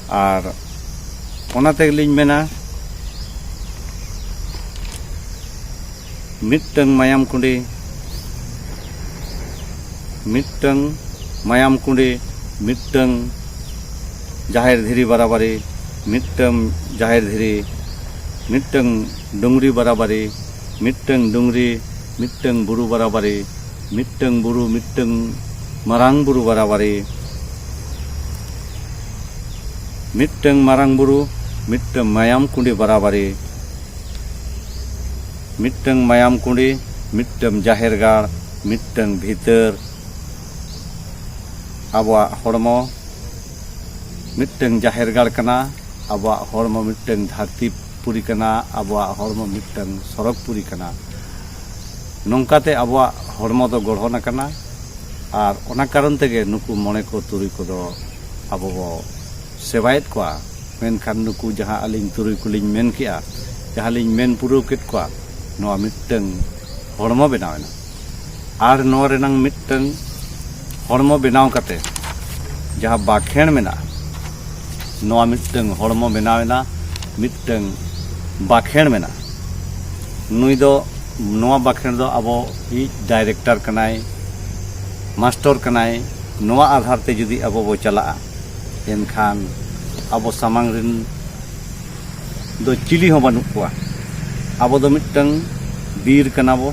ᱟᱨ ᱚᱱᱟ ᱛᱮᱜᱮᱞᱤᱧ ᱢᱮᱱᱟ, ᱢᱤᱫᱴᱟᱹᱝ ᱢᱟᱭᱟᱢ ᱠᱩᱸᱰᱤ, ᱢᱤᱫᱴᱟᱹᱝ ᱢᱟᱭᱟᱢ ᱠᱩᱸᱰᱤ, ᱢᱤᱫᱴᱟᱹᱝ ᱡᱟᱦᱮᱨ ᱫᱷᱤᱨᱤ ᱵᱟᱨᱟᱵᱟᱨᱤ, ᱢᱤᱫᱴᱟᱹᱝ ᱡᱟᱦᱮᱨ ᱫᱷᱤᱨᱤ, ᱢᱤᱫᱴᱟᱹᱝ ᱰᱩᱝᱨᱤ ᱵᱟᱨᱟᱵᱟᱨᱤ, ᱢᱤᱫᱴᱟᱹᱝ ᱰᱩᱝᱨᱤ, ᱢᱤᱫᱴᱟᱹᱝ ᱵᱩᱨᱩ ᱵᱟᱨᱟᱵᱟᱨᱤ, ᱢᱤᱫᱴᱟᱹᱝ ᱵᱩᱨᱩ, ᱢᱤᱫᱴᱟᱹᱝ ᱢᱟᱨᱟᱝ ᱵᱩᱨᱩ ᱵᱟᱨᱟᱵᱟᱨᱤ, ᱢᱤᱫᱴᱟᱹᱝ ᱢᱟᱨᱟᱝ ᱵᱩᱨᱩ, ᱢᱤᱫᱴᱟᱹᱝ ᱢᱟᱭᱟᱢ ᱠᱩᱸᱰᱤ ᱵᱟᱨᱟᱵᱟᱨᱤ, ᱢᱤᱫᱴᱟᱹᱝ ᱢᱟᱭᱟᱢ ᱠᱩᱸᱰᱤ, ᱢᱤᱫᱴᱟᱹᱝ ᱡᱟᱦᱮᱨ ᱜᱟᱲ, ᱢᱤᱫᱴᱟᱹᱝ ᱵᱷᱤᱛᱟᱹᱨ᱾ ᱟᱵᱚᱣᱟᱜ ᱦᱚᱲᱢᱚ ᱢᱤᱫᱴᱟᱹᱝ ᱡᱟᱦᱮᱨ ᱜᱟᱲ ᱠᱟᱱᱟ, ᱟᱵᱚᱣᱟᱜ ᱦᱚᱲᱢᱚ ᱢᱤᱫᱴᱟᱹᱝ ᱫᱷᱟᱹᱨᱛᱤ ᱯᱩᱨᱤ ᱠᱟᱱᱟ, ᱟᱵᱚᱣᱟᱜ ᱦᱚᱲᱢᱚ ᱢᱤᱫᱴᱟᱹᱝ ᱥᱚᱨᱚᱜᱽ ᱯᱩᱨᱤ ᱠᱟᱱᱟ᱾ ᱱᱚᱝᱠᱟᱛᱮ ᱟᱵᱚᱣᱟᱜ ᱦᱚᱲᱢᱚ ᱫᱚ ᱜᱚᱲᱦᱚᱱ ᱟᱠᱟᱱᱟ᱾ ᱟᱨ ᱚᱱᱟ ᱠᱟᱨᱚᱱ ᱛᱮᱜᱮ ᱱᱩᱠᱩ ᱢᱚᱬᱮ ᱠᱚ ᱛᱩᱨᱩᱭ ᱠᱚᱫᱚ ᱟᱵᱚ ᱵᱚ ᱥᱮᱵᱟᱭᱮᱫ ᱠᱚᱣᱟ᱾ ᱢᱮᱱᱠᱷᱟᱱ ᱱᱩᱠᱩ ᱡᱟᱦᱟᱸ ᱟᱹᱞᱤᱧ ᱛᱩᱨᱩᱭ ᱠᱚᱞᱤᱧ ᱢᱮᱱ ᱠᱮᱜᱼᱟ, ᱡᱟᱦᱟᱸ ᱞᱤᱧ ᱢᱮᱱ ᱯᱩᱨᱟᱹᱣ ᱠᱮᱫ ᱠᱚᱣᱟ, ᱱᱚᱣᱟ ᱢᱤᱫᱴᱟᱝ ᱦᱚᱲᱢᱚ ᱵᱮᱱᱟᱣ ᱮᱱᱟ᱾ ᱟᱨ ᱱᱚᱣᱟ ᱨᱮᱱᱟᱝ ᱢᱤᱫᱴᱟᱝ ᱦᱚᱲᱢᱚ ᱵᱮᱱᱟᱣ ᱠᱟᱛᱮ ᱡᱟᱦᱟᱸ ᱵᱟᱠᱷᱮᱬ ᱢᱮᱱᱟᱜᱼᱟ, ᱱᱚᱣᱟ ᱢᱤᱫᱴᱟᱝ ᱦᱚᱲᱢᱚ ᱵᱮᱱᱟᱣ ᱮᱱᱟ, ᱢᱤᱫᱴᱟᱝ ᱵᱟᱠᱷᱮᱬ ᱢᱮᱱᱟᱜᱼᱟ᱾ ᱱᱩᱭ ᱫᱚ, ᱱᱚᱣᱟ ᱵᱟᱠᱷᱮᱬ ᱫᱚ ᱟᱵᱚᱭᱤᱡ ᱰᱟᱭᱨᱮᱠᱴᱚᱨ ᱠᱟᱱᱟᱭ, ᱢᱟᱥᱴᱚᱨ ᱠᱟᱱᱟᱭ᱾ ᱱᱚᱣᱟ ᱟᱫᱷᱟᱨ ᱛᱮ ᱡᱩᱫᱤ ᱟᱵᱚ ᱵᱚ ᱪᱟᱞᱟᱜᱼᱟ, ᱮᱱᱠᱷᱟᱱ ᱟᱵᱚ ᱥᱟᱢᱟᱝ ᱨᱮᱱ ᱫᱚ ᱪᱤᱞᱤ ᱦᱚᱸ ᱵᱟᱹᱱᱩᱜ ᱠᱚᱣᱟ᱾ ᱟᱵᱚ ᱫᱚ ᱢᱤᱫᱴᱟᱝ ᱵᱤᱨ ᱠᱟᱱᱟ ᱵᱚ᱾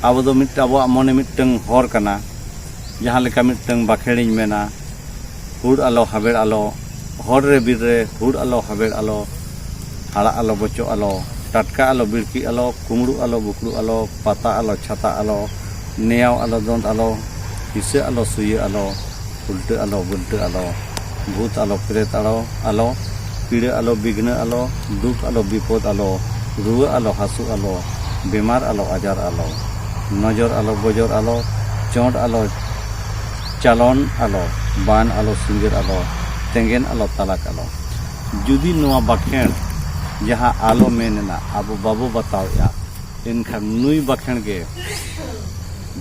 ᱟᱵᱚ ᱫᱚ ᱢᱤᱫ, ᱟᱵᱚᱣᱟᱜ ᱢᱚᱱᱮ ᱢᱤᱫᱴᱟᱝ ᱦᱚᱨ ᱠᱟᱱᱟ᱾ ᱡᱟᱦᱟᱸ ᱞᱮᱠᱟ ᱢᱤᱫᱴᱟᱝ ᱵᱟᱠᱷᱮᱬᱤᱧ ᱢᱮᱱᱟ, ᱦᱩᱲ ᱟᱞᱚ ᱦᱟᱵᱮᱲ ᱟᱞᱚ, ᱦᱚᱨ ᱨᱮ ᱵᱤᱨ ᱨᱮ ᱦᱩᱲ ᱟᱞᱚ ᱦᱟᱵᱮᱲ ᱟᱞᱚ, ᱦᱟᱲᱟᱜ ᱟᱞᱚ ᱵᱚᱪᱚᱜ ᱟᱞᱚ, ᱴᱟᱴᱠᱟ ᱟᱞᱚ ᱵᱤᱲᱠᱤᱜ ᱟᱞᱚ, ᱠᱩᱢᱲᱩ ᱟᱞᱚ ᱵᱩᱠᱲᱩ ᱟᱞᱚ, ᱯᱟᱛᱟ ᱟᱞᱚ ᱪᱷᱟᱛᱟ ᱟᱞᱚ, ᱱᱮᱭᱟᱣ ᱟᱞᱚ ᱫᱚᱸᱫ ᱟᱞᱚ, ᱦᱤᱥᱟᱹ ᱟᱞᱚ ᱥᱩᱭᱟᱹ ᱟᱞᱚ, ᱩᱞᱴᱟᱹ ᱟᱞᱚ ᱵᱩᱞᱴᱟᱹ ᱟᱞᱚ, ᱵᱷᱩᱛ ᱟᱞᱚ ᱯᱨᱮᱛ ᱟᱞᱚ, ᱟᱞᱚ, ᱯᱤᱲᱟᱹ ᱟᱞᱚ ᱵᱤᱜᱷᱱᱟᱹ ᱟᱞᱚ, ᱫᱩᱠ ᱟᱞᱚ ᱵᱤᱯᱚᱫ ᱟᱞᱚ, ᱨᱩᱣᱟᱹ ᱟᱞᱚ ᱦᱟᱹᱥᱩ ᱟᱞᱚ, ᱵᱮᱢᱟᱨ ᱟᱞᱚ ᱟᱡᱟᱨ ᱟᱞᱚ, ᱱᱚᱡᱚᱨ ᱟᱞᱚ ᱵᱚᱡᱚᱨ ᱟᱞᱚ, ᱪᱚᱸᱰ ᱟᱞᱚ ᱪᱟᱞᱚᱱ ᱟᱞᱚ, ᱵᱟᱱ ᱟᱞᱚ ᱥᱤᱸᱜᱟᱹᱨ ᱟᱞᱚ, ᱛᱮᱸᱜᱮᱱ ᱟᱞᱚ ᱛᱟᱞᱟᱠ ᱟᱞᱚ᱾ ᱡᱩᱫᱤ ᱱᱚᱣᱟ ᱵᱟᱠᱷᱮᱬ ᱡᱟᱦᱟᱸ ᱟᱞᱚ ᱢᱮᱱ ᱮᱱᱟ ᱟᱵᱚ ᱵᱟᱵᱚ ᱵᱟᱛᱟᱣᱮᱫᱼᱟ, ᱮᱱᱠᱷᱟᱱ ᱱᱩᱭ ᱵᱟᱠᱷᱮᱬ ᱜᱮ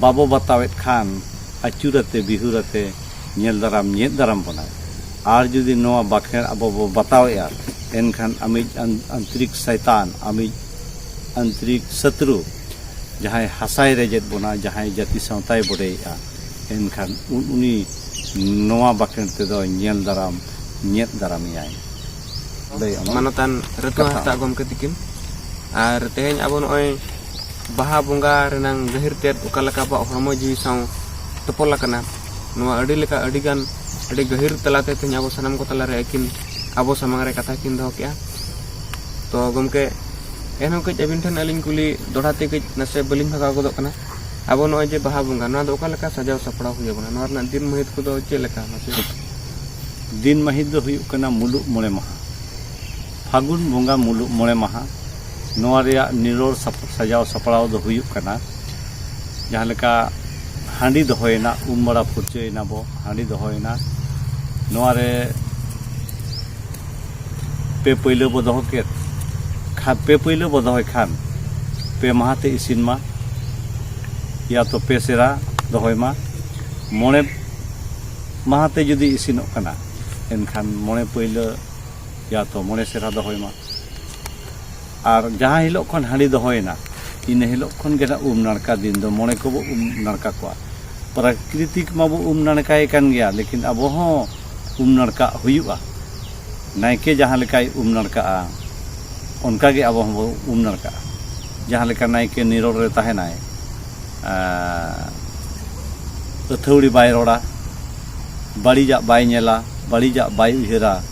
ᱵᱟᱵᱚ ᱵᱟᱛᱟᱣᱮᱫ ᱠᱷᱟᱱ ᱟᱹᱪᱩᱨ ᱟᱛᱮ ᱵᱤᱦᱩᱨ ᱟᱛᱮ ᱧᱮᱞ ᱫᱟᱨᱟᱢ ᱧᱮᱫ ᱫᱟᱨᱟᱢ ᱵᱚᱱᱟᱭ᱾ ᱟᱨ ᱡᱩᱫᱤ ᱱᱚᱣᱟ ᱵᱟᱠᱷᱮᱬ ᱟᱵᱚ ᱵᱚ ᱵᱟᱛᱟᱣᱮᱫᱼᱟ, ᱮᱱᱠᱷᱟᱱ ᱟᱢᱤᱡ ᱟᱱ-, ᱟᱱᱛᱨᱤᱠ ᱥᱟᱭᱛᱟᱱ, ᱟᱢᱤᱡ ᱟᱱᱛᱨᱤᱠ ᱥᱚᱛᱨᱩ, ᱡᱟᱦᱟᱸᱭ ᱦᱟᱥᱟᱭ ᱨᱮᱡᱮᱫ ᱵᱚᱱᱟ, ᱡᱟᱦᱟᱸᱭ ᱡᱟᱹᱛᱤ ᱥᱟᱶᱛᱟᱭ ᱵᱚᱰᱮᱭᱮᱫᱼᱟ, ᱮᱱᱠᱷᱟᱱ ᱩᱱ ᱩᱱᱤ ᱱᱚᱣᱟ ᱵᱟᱠᱷᱮᱬ ᱛᱮᱫᱚ ᱧᱮᱞ ᱫᱟᱨᱟᱢ ᱧᱮᱫ ᱫᱟᱨᱟᱢᱮᱭᱟᱭ᱾ ᱞᱟᱹᱭ ᱟᱢ᱾ ᱢᱟᱱᱚᱛᱟᱱ ᱨᱟᱹᱛᱩ ᱠᱟᱛᱷᱟ᱾ ᱦᱟᱸᱥᱫᱟᱜ ᱜᱚᱢᱠᱮ ᱛᱤᱠᱤᱱ᱾ ᱟᱨ ᱛᱮᱦᱮᱧ ᱟᱵᱚ ᱱᱚᱜᱼᱚᱭ ᱵᱟᱦᱟ ᱵᱚᱸᱜᱟ ᱨᱮᱱᱟᱝ ᱜᱟᱹᱦᱤᱨ ᱛᱮᱫ ᱚᱠᱟ ᱞᱮᱠᱟ ᱟᱵᱚᱣᱟᱜ ᱦᱚᱲᱢᱚ ᱡᱤᱣᱤ ᱥᱟᱶ ᱛᱚᱯᱚᱞ ᱟᱠᱟᱱᱟ, ᱱᱚᱣᱟ ᱟᱹᱰᱤ ᱞᱮᱠᱟ, ᱟᱹᱰᱤ ᱜᱟᱱ, ᱟᱹᱰᱤ ᱜᱟᱹᱦᱤᱨ ᱛᱟᱞᱟᱛᱮ ᱛᱮᱦᱮᱧ ᱟᱵᱚ ᱥᱟᱱᱟᱢ ᱠᱚ ᱛᱟᱞᱟᱨᱮ ᱟᱹᱠᱤᱱ ᱟᱵᱚ ᱥᱟᱢᱟᱝ ᱨᱮ ᱠᱟᱛᱷᱟ ᱠᱤᱱ ᱫᱚᱦᱚ ᱠᱮᱜᱼᱟ᱾ ᱛᱚ ᱜᱚᱢᱠᱮ, ᱮᱱᱦᱚᱸ ᱠᱟᱹᱡ ᱟᱹᱵᱤᱱ ᱴᱷᱮᱱ ᱟᱹᱞᱤᱧ ᱠᱩᱞᱤ ᱫᱚᱦᱲᱟ ᱛᱮ ᱠᱟᱹᱡ ᱱᱟᱥᱮ ᱵᱟᱹᱞᱤᱧ ᱵᱷᱟᱜᱟᱣ ᱜᱚᱫᱚᱜ ᱠᱟᱱᱟ᱾ ᱟᱵᱚ ᱱᱚᱜᱼᱚᱭ ᱡᱮ ᱵᱟᱦᱟ ᱵᱚᱸᱜᱟ, ᱱᱚᱣᱟ ᱫᱚ ᱚᱠᱟ ᱞᱮᱠᱟ ᱥᱟᱡᱟᱣ ᱥᱟᱯᱲᱟᱣ ᱦᱩᱭ ᱟᱵᱚᱱᱟ? ᱱᱚᱣᱟ ᱨᱮᱱᱟᱜ ᱫᱤᱱ ᱢᱟᱹᱦᱤᱛ ᱠᱚᱫᱚ ᱪᱮᱫ ᱞᱮᱠᱟ? ᱢᱟᱥᱮ᱾ ᱫᱤᱱ ᱢᱟᱹᱦᱤᱛ ᱫᱚ ᱦᱩᱭᱩᱜ ᱠᱟᱱᱟ ᱢᱩᱞᱩᱜ ᱢᱚᱬᱮ ᱢᱟᱦᱟ, ᱯᱷᱟᱹᱜᱩᱱ ᱵᱚᱸᱜᱟ ᱢᱩᱞᱩᱜ ᱢᱚᱬᱮ ᱢᱟᱦᱟ᱾ ᱱᱚᱣᱟ ᱨᱮᱭᱟᱜ ᱱᱤᱨᱚᱲ ᱥᱟᱯ- ᱥᱟᱡᱟᱣ ᱥᱟᱯᱲᱟᱣ ᱫᱚ ᱦᱩᱭᱩᱜ ᱠᱟᱱᱟ, ᱡᱟᱦᱟᱸ ᱞᱮᱠᱟ ᱦᱟᱺᱰᱤ ᱫᱚᱦᱚᱭᱮᱱᱟ, ᱩᱢ ᱵᱟᱲᱟ ᱯᱷᱩᱨᱪᱟᱹᱭᱮᱱᱟ ᱵᱚ, ᱦᱟᱺᱰᱤ ᱫᱚᱦᱚᱭᱮᱱᱟ, ᱱᱚᱣᱟ ᱨᱮ ᱯᱮ ᱯᱟᱹᱭᱞᱟᱹ ᱵᱚ ᱫᱚᱦᱚ ᱠᱮᱫ ᱠᱷᱟᱱ, ᱯᱮ ᱯᱟᱹᱭᱞᱟᱹ ᱵᱚ ᱫᱚᱦᱚᱭ ᱠᱷᱟᱱ ᱯᱮ ᱢᱟᱦᱟ ᱛᱮ ᱤᱥᱤᱱ ᱢᱟ, ᱭᱟ ᱛᱚ ᱯᱮ ᱥᱮᱨᱟ ᱫᱚᱦᱚᱭ ᱢᱟ᱾ ᱢᱚᱬᱮ ᱢᱟᱦᱟ ᱛᱮ ᱡᱩᱫᱤ ᱤᱥᱤᱱᱚᱜ ᱠᱟᱱᱟ, ᱮᱱᱠᱷᱟᱱ ᱢᱚᱬᱮ ᱯᱟᱹᱭᱞᱟᱹ ᱭᱟ ᱛᱚ ᱢᱚᱬᱮ ᱥᱮᱨᱟ ᱫᱚᱦᱚᱭ ᱢᱟ᱾ ᱟᱨ ᱡᱟᱦᱟᱸ ᱦᱤᱞᱳᱜ ᱠᱷᱚᱱ ᱦᱟᱺᱰᱤ ᱫᱚᱦᱚᱭᱮᱱᱟ, ᱤᱱᱟᱹ ᱦᱤᱞᱳᱜ ᱠᱷᱚᱱ ᱜᱮ ᱱᱟᱜ ᱩᱢ ᱱᱟᱲᱠᱟ ᱫᱤᱱ ᱫᱚ ᱢᱚᱬᱮ ᱠᱚᱵᱚ ᱩᱢ ᱱᱟᱲᱠᱟ ᱠᱚᱣᱟ᱾ ᱯᱨᱟᱠᱨᱤᱛᱤᱠ ᱢᱟᱵᱚ ᱩᱢ ᱱᱟᱲᱠᱟᱭ ᱠᱟᱱ ᱜᱮᱭᱟ, ᱞᱮᱠᱤᱱ ᱟᱵᱚ ᱦᱚᱸ ᱩᱢ ᱱᱟᱲᱠᱟᱜ ᱦᱩᱭᱩᱜᱼᱟ᱾ ᱱᱟᱭᱠᱮ ᱡᱟᱦᱟᱸ ᱞᱮᱠᱟᱭ ᱩᱢ ᱱᱟᱲᱠᱟᱜᱼᱟ, ᱚᱱᱠᱟ ᱜᱮ ᱟᱵᱚ ᱦᱚᱸᱵᱚ ᱩᱢ ᱱᱟᱲᱠᱟᱜᱼᱟ᱾ ᱡᱟᱦᱟᱸ ᱞᱮᱠᱟ ᱱᱟᱭᱠᱮ ᱱᱤᱨᱚᱲ ᱨᱮ ᱛᱟᱦᱮᱱᱟᱭ, ᱟᱨ ᱟᱹᱛᱷᱟᱹᱣᱲᱤ ᱵᱟᱭ ᱨᱚᱲᱟ, ᱵᱟᱹᱲᱤᱡᱟᱜ ᱵᱟᱭ ᱧᱮᱞᱟ, ᱵᱟᱹᱲᱤᱡᱟᱜ ᱵᱟᱭ ᱩᱭᱦᱟᱹᱨᱟ,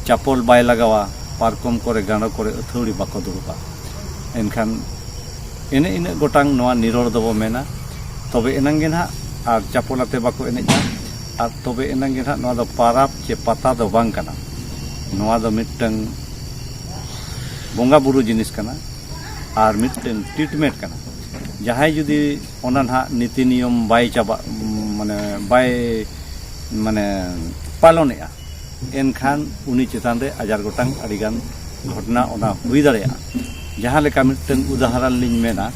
ᱪᱟᱯᱚᱞ ᱵᱟᱭ ᱞᱟᱜᱟᱣᱟ, ᱯᱟᱨᱠᱚᱢ ᱠᱚᱨᱮ ᱜᱟᱸᱰᱚ ᱠᱚᱨᱮ ᱟᱹᱛᱷᱟᱹᱣᱲᱤ ᱵᱟᱠᱚ ᱫᱩᱲᱩᱵᱼᱟ᱾ ᱮᱱᱠᱷᱟᱱ ᱮᱱᱮ ᱤᱱᱟᱹᱜ ᱜᱚᱴᱟᱝ ᱱᱚᱣᱟ ᱱᱤᱨᱚᱲ ᱫᱚᱵᱚ ᱢᱮᱱᱟ, ᱛᱚᱵᱮ ᱮᱱᱟᱝ ᱜᱮ ᱱᱟᱦᱟᱜ ᱟᱨ ᱪᱟᱯᱚᱞ ᱟᱛᱮ ᱵᱟᱠᱚ ᱮᱱᱮᱡᱼᱟ, ᱟᱨ ᱛᱚᱵᱮ ᱮᱱᱟᱝ ᱜᱮ ᱱᱟᱦᱟᱜ ᱱᱚᱣᱟ ᱫᱚ ᱯᱟᱨᱟᱵᱽ ᱪᱮ ᱯᱟᱛᱟ ᱫᱚ ᱵᱟᱝ ᱠᱟᱱᱟ᱾ ᱱᱚᱣᱟ ᱫᱚ ᱢᱤᱫᱴᱟᱝ ᱵᱚᱸᱜᱟ ᱵᱩᱨᱩ ᱡᱤᱱᱤᱥ ᱠᱟᱱᱟ ᱟᱨ ᱢᱤᱫᱴᱟᱝ ᱴᱨᱤᱴᱢᱮᱱᱴ ᱠᱟᱱᱟ᱾ ᱡᱟᱦᱟᱸᱭ ᱡᱩᱫᱤ ᱚᱱᱟ ᱱᱟᱦᱟᱜ ᱱᱤᱛᱤ ᱱᱤᱭᱚᱢ ᱵᱟᱭ ᱪᱟᱵᱟ, ᱢᱟᱱᱮ ᱵᱟᱭ, ᱢᱟᱱᱮ ᱯᱟᱞᱚᱱᱮᱜᱼᱟ, ᱮᱱᱠᱷᱟᱱ ᱩᱱᱤ ᱪᱮᱛᱟᱱ ᱨᱮ ᱟᱡᱟᱨ ᱜᱚᱴᱟᱝ ᱟᱹᱰᱤᱜᱟᱱ ᱜᱷᱚᱴᱚᱱᱟ ᱚᱱᱟ ᱦᱩᱭ ᱫᱟᱲᱮᱭᱟᱜᱼᱟ᱾ ᱡᱟᱦᱟᱸ ᱞᱮᱠᱟ ᱢᱤᱫᱴᱟᱝ ᱩᱫᱟᱦᱚᱨᱚᱱ ᱞᱤᱧ ᱢᱮᱱᱟ,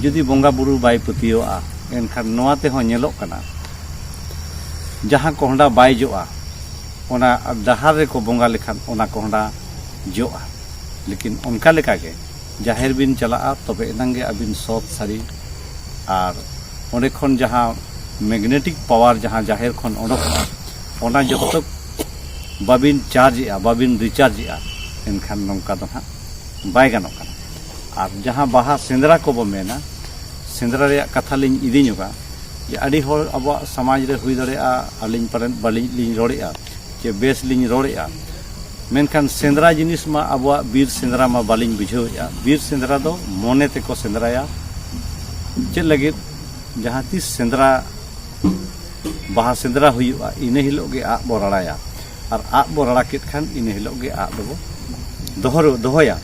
ᱡᱩᱫᱤ ᱵᱚᱸᱜᱟ ᱵᱩᱨᱩ ᱵᱟᱭ ᱯᱟᱹᱛᱭᱟᱹᱣᱟᱜᱼᱟ, ᱮᱱᱠᱷᱟᱱ ᱱᱚᱣᱟ ᱛᱮᱦᱚᱸ ᱧᱮᱞᱚᱜ ᱠᱟᱱᱟ, ᱡᱟᱦᱟᱸ ᱠᱚᱦᱰᱟ ᱵᱟᱭ ᱡᱚᱜᱼᱟ, ᱚᱱᱟ ᱰᱟᱦᱟᱨ ᱨᱮᱠᱚ ᱵᱚᱸᱜᱟ ᱞᱮᱠᱷᱟᱱ ᱚᱱᱟ ᱠᱚᱦᱰᱟ ᱡᱚᱜᱼᱟ᱾ ᱞᱮᱠᱤᱱ ᱚᱱᱠᱟ ᱞᱮᱠᱟᱜᱮ ᱡᱟᱦᱮᱨ ᱵᱤᱱ ᱪᱟᱞᱟᱜᱼᱟ, ᱛᱚᱵᱮ ᱮᱱᱟᱝ ᱜᱮ ᱟᱹᱵᱤᱱ ᱥᱚᱛ ᱥᱟᱹᱨᱤ, ᱟᱨ ᱚᱸᱰᱮ ᱠᱷᱚᱱ ᱡᱟᱦᱟᱸ ᱢᱮᱜᱱᱮᱴᱤᱠ ᱯᱟᱣᱟᱨ ᱡᱟᱦᱟᱸ ᱡᱟᱦᱮᱨ ᱠᱷᱚᱱ ᱚᱰᱚᱠᱚᱜᱼᱟ, ᱚᱱᱟ ᱡᱚᱛᱚ ᱵᱟᱵᱤᱱ ᱪᱟᱨᱡᱽ ᱮᱜᱼᱟ, ᱵᱟᱵᱤᱱ ᱨᱤᱪᱟᱨᱡᱽ ᱮᱜᱼᱟ, ᱮᱱᱠᱷᱟᱱ ᱱᱚᱝᱠᱟ ᱫᱚ ᱱᱟᱦᱟᱜ ᱵᱟᱭ ᱜᱟᱱᱚᱜ ᱠᱟᱱᱟ᱾ ᱟᱨ ᱡᱟᱦᱟᱸ ᱵᱟᱦᱟ ᱥᱮᱸᱫᱽᱨᱟ ᱠᱚᱵᱚ ᱢᱮᱱᱟ, ᱥᱮᱸᱫᱽᱨᱟ ᱨᱮᱭᱟᱜ ᱠᱟᱛᱷᱟ ᱞᱤᱧ ᱤᱫᱤ ᱧᱚᱜᱟ, ᱡᱮ ᱟᱹᱰᱤ ᱦᱚᱲ ᱟᱵᱚᱣᱟᱜ ᱥᱚᱢᱟᱡᱽ ᱨᱮ ᱦᱩᱭ ᱫᱟᱲᱮᱭᱟᱜᱼᱟ, ᱟᱹᱞᱤᱧ ᱯᱟᱞᱮᱱ ᱵᱟᱹᱞᱤᱧ ᱞᱤᱧ ᱨᱚᱲᱮᱜᱼᱟ, ᱪᱮ ᱵᱮᱥ ᱞᱤᱧ ᱨᱚᱲᱮᱜᱼᱟ, ᱢᱮᱱᱠᱷᱟᱱ ᱥᱮᱸᱫᱽᱨᱟ ᱡᱤᱱᱤᱥ ᱢᱟ ᱟᱵᱚᱣᱟᱜ ᱵᱤᱨ ᱥᱮᱸᱫᱽᱨᱟ ᱢᱟ ᱵᱟᱹᱞᱤᱧ ᱵᱩᱡᱷᱟᱹᱣᱮᱜᱼᱟ᱾ ᱵᱤᱨ ᱥᱮᱸᱫᱽᱨᱟ ᱫᱚ ᱢᱚᱱᱮ ᱛᱮᱠᱚ ᱥᱮᱸᱫᱽᱨᱟᱭᱟ᱾ ᱪᱮᱫ ᱞᱟᱹᱜᱤᱫ? ᱡᱟᱦᱟᱸ ᱛᱤᱥ ᱥᱮᱸᱫᱽᱨᱟ, ᱵᱟᱦᱟ ᱥᱮᱸᱫᱽᱨᱟ ᱦᱩᱭᱩᱜᱼᱟ, ᱤᱱᱟᱹ ᱦᱤᱞᱳᱜ ᱜᱮ ᱟᱜ ᱵᱚ ᱨᱟᱲᱟᱭᱟ᱾ ᱟᱨ ᱟᱜ ᱵᱚ ᱨᱟᱲᱟ ᱠᱮᱫ ᱠᱷᱟᱱ ᱤᱱᱟᱹ ᱦᱤᱞᱳᱜ ᱜᱮ ᱟᱜ ᱫᱚᱵᱚ ᱫᱚᱦᱚ, ᱫᱚᱦᱚᱭᱟ᱾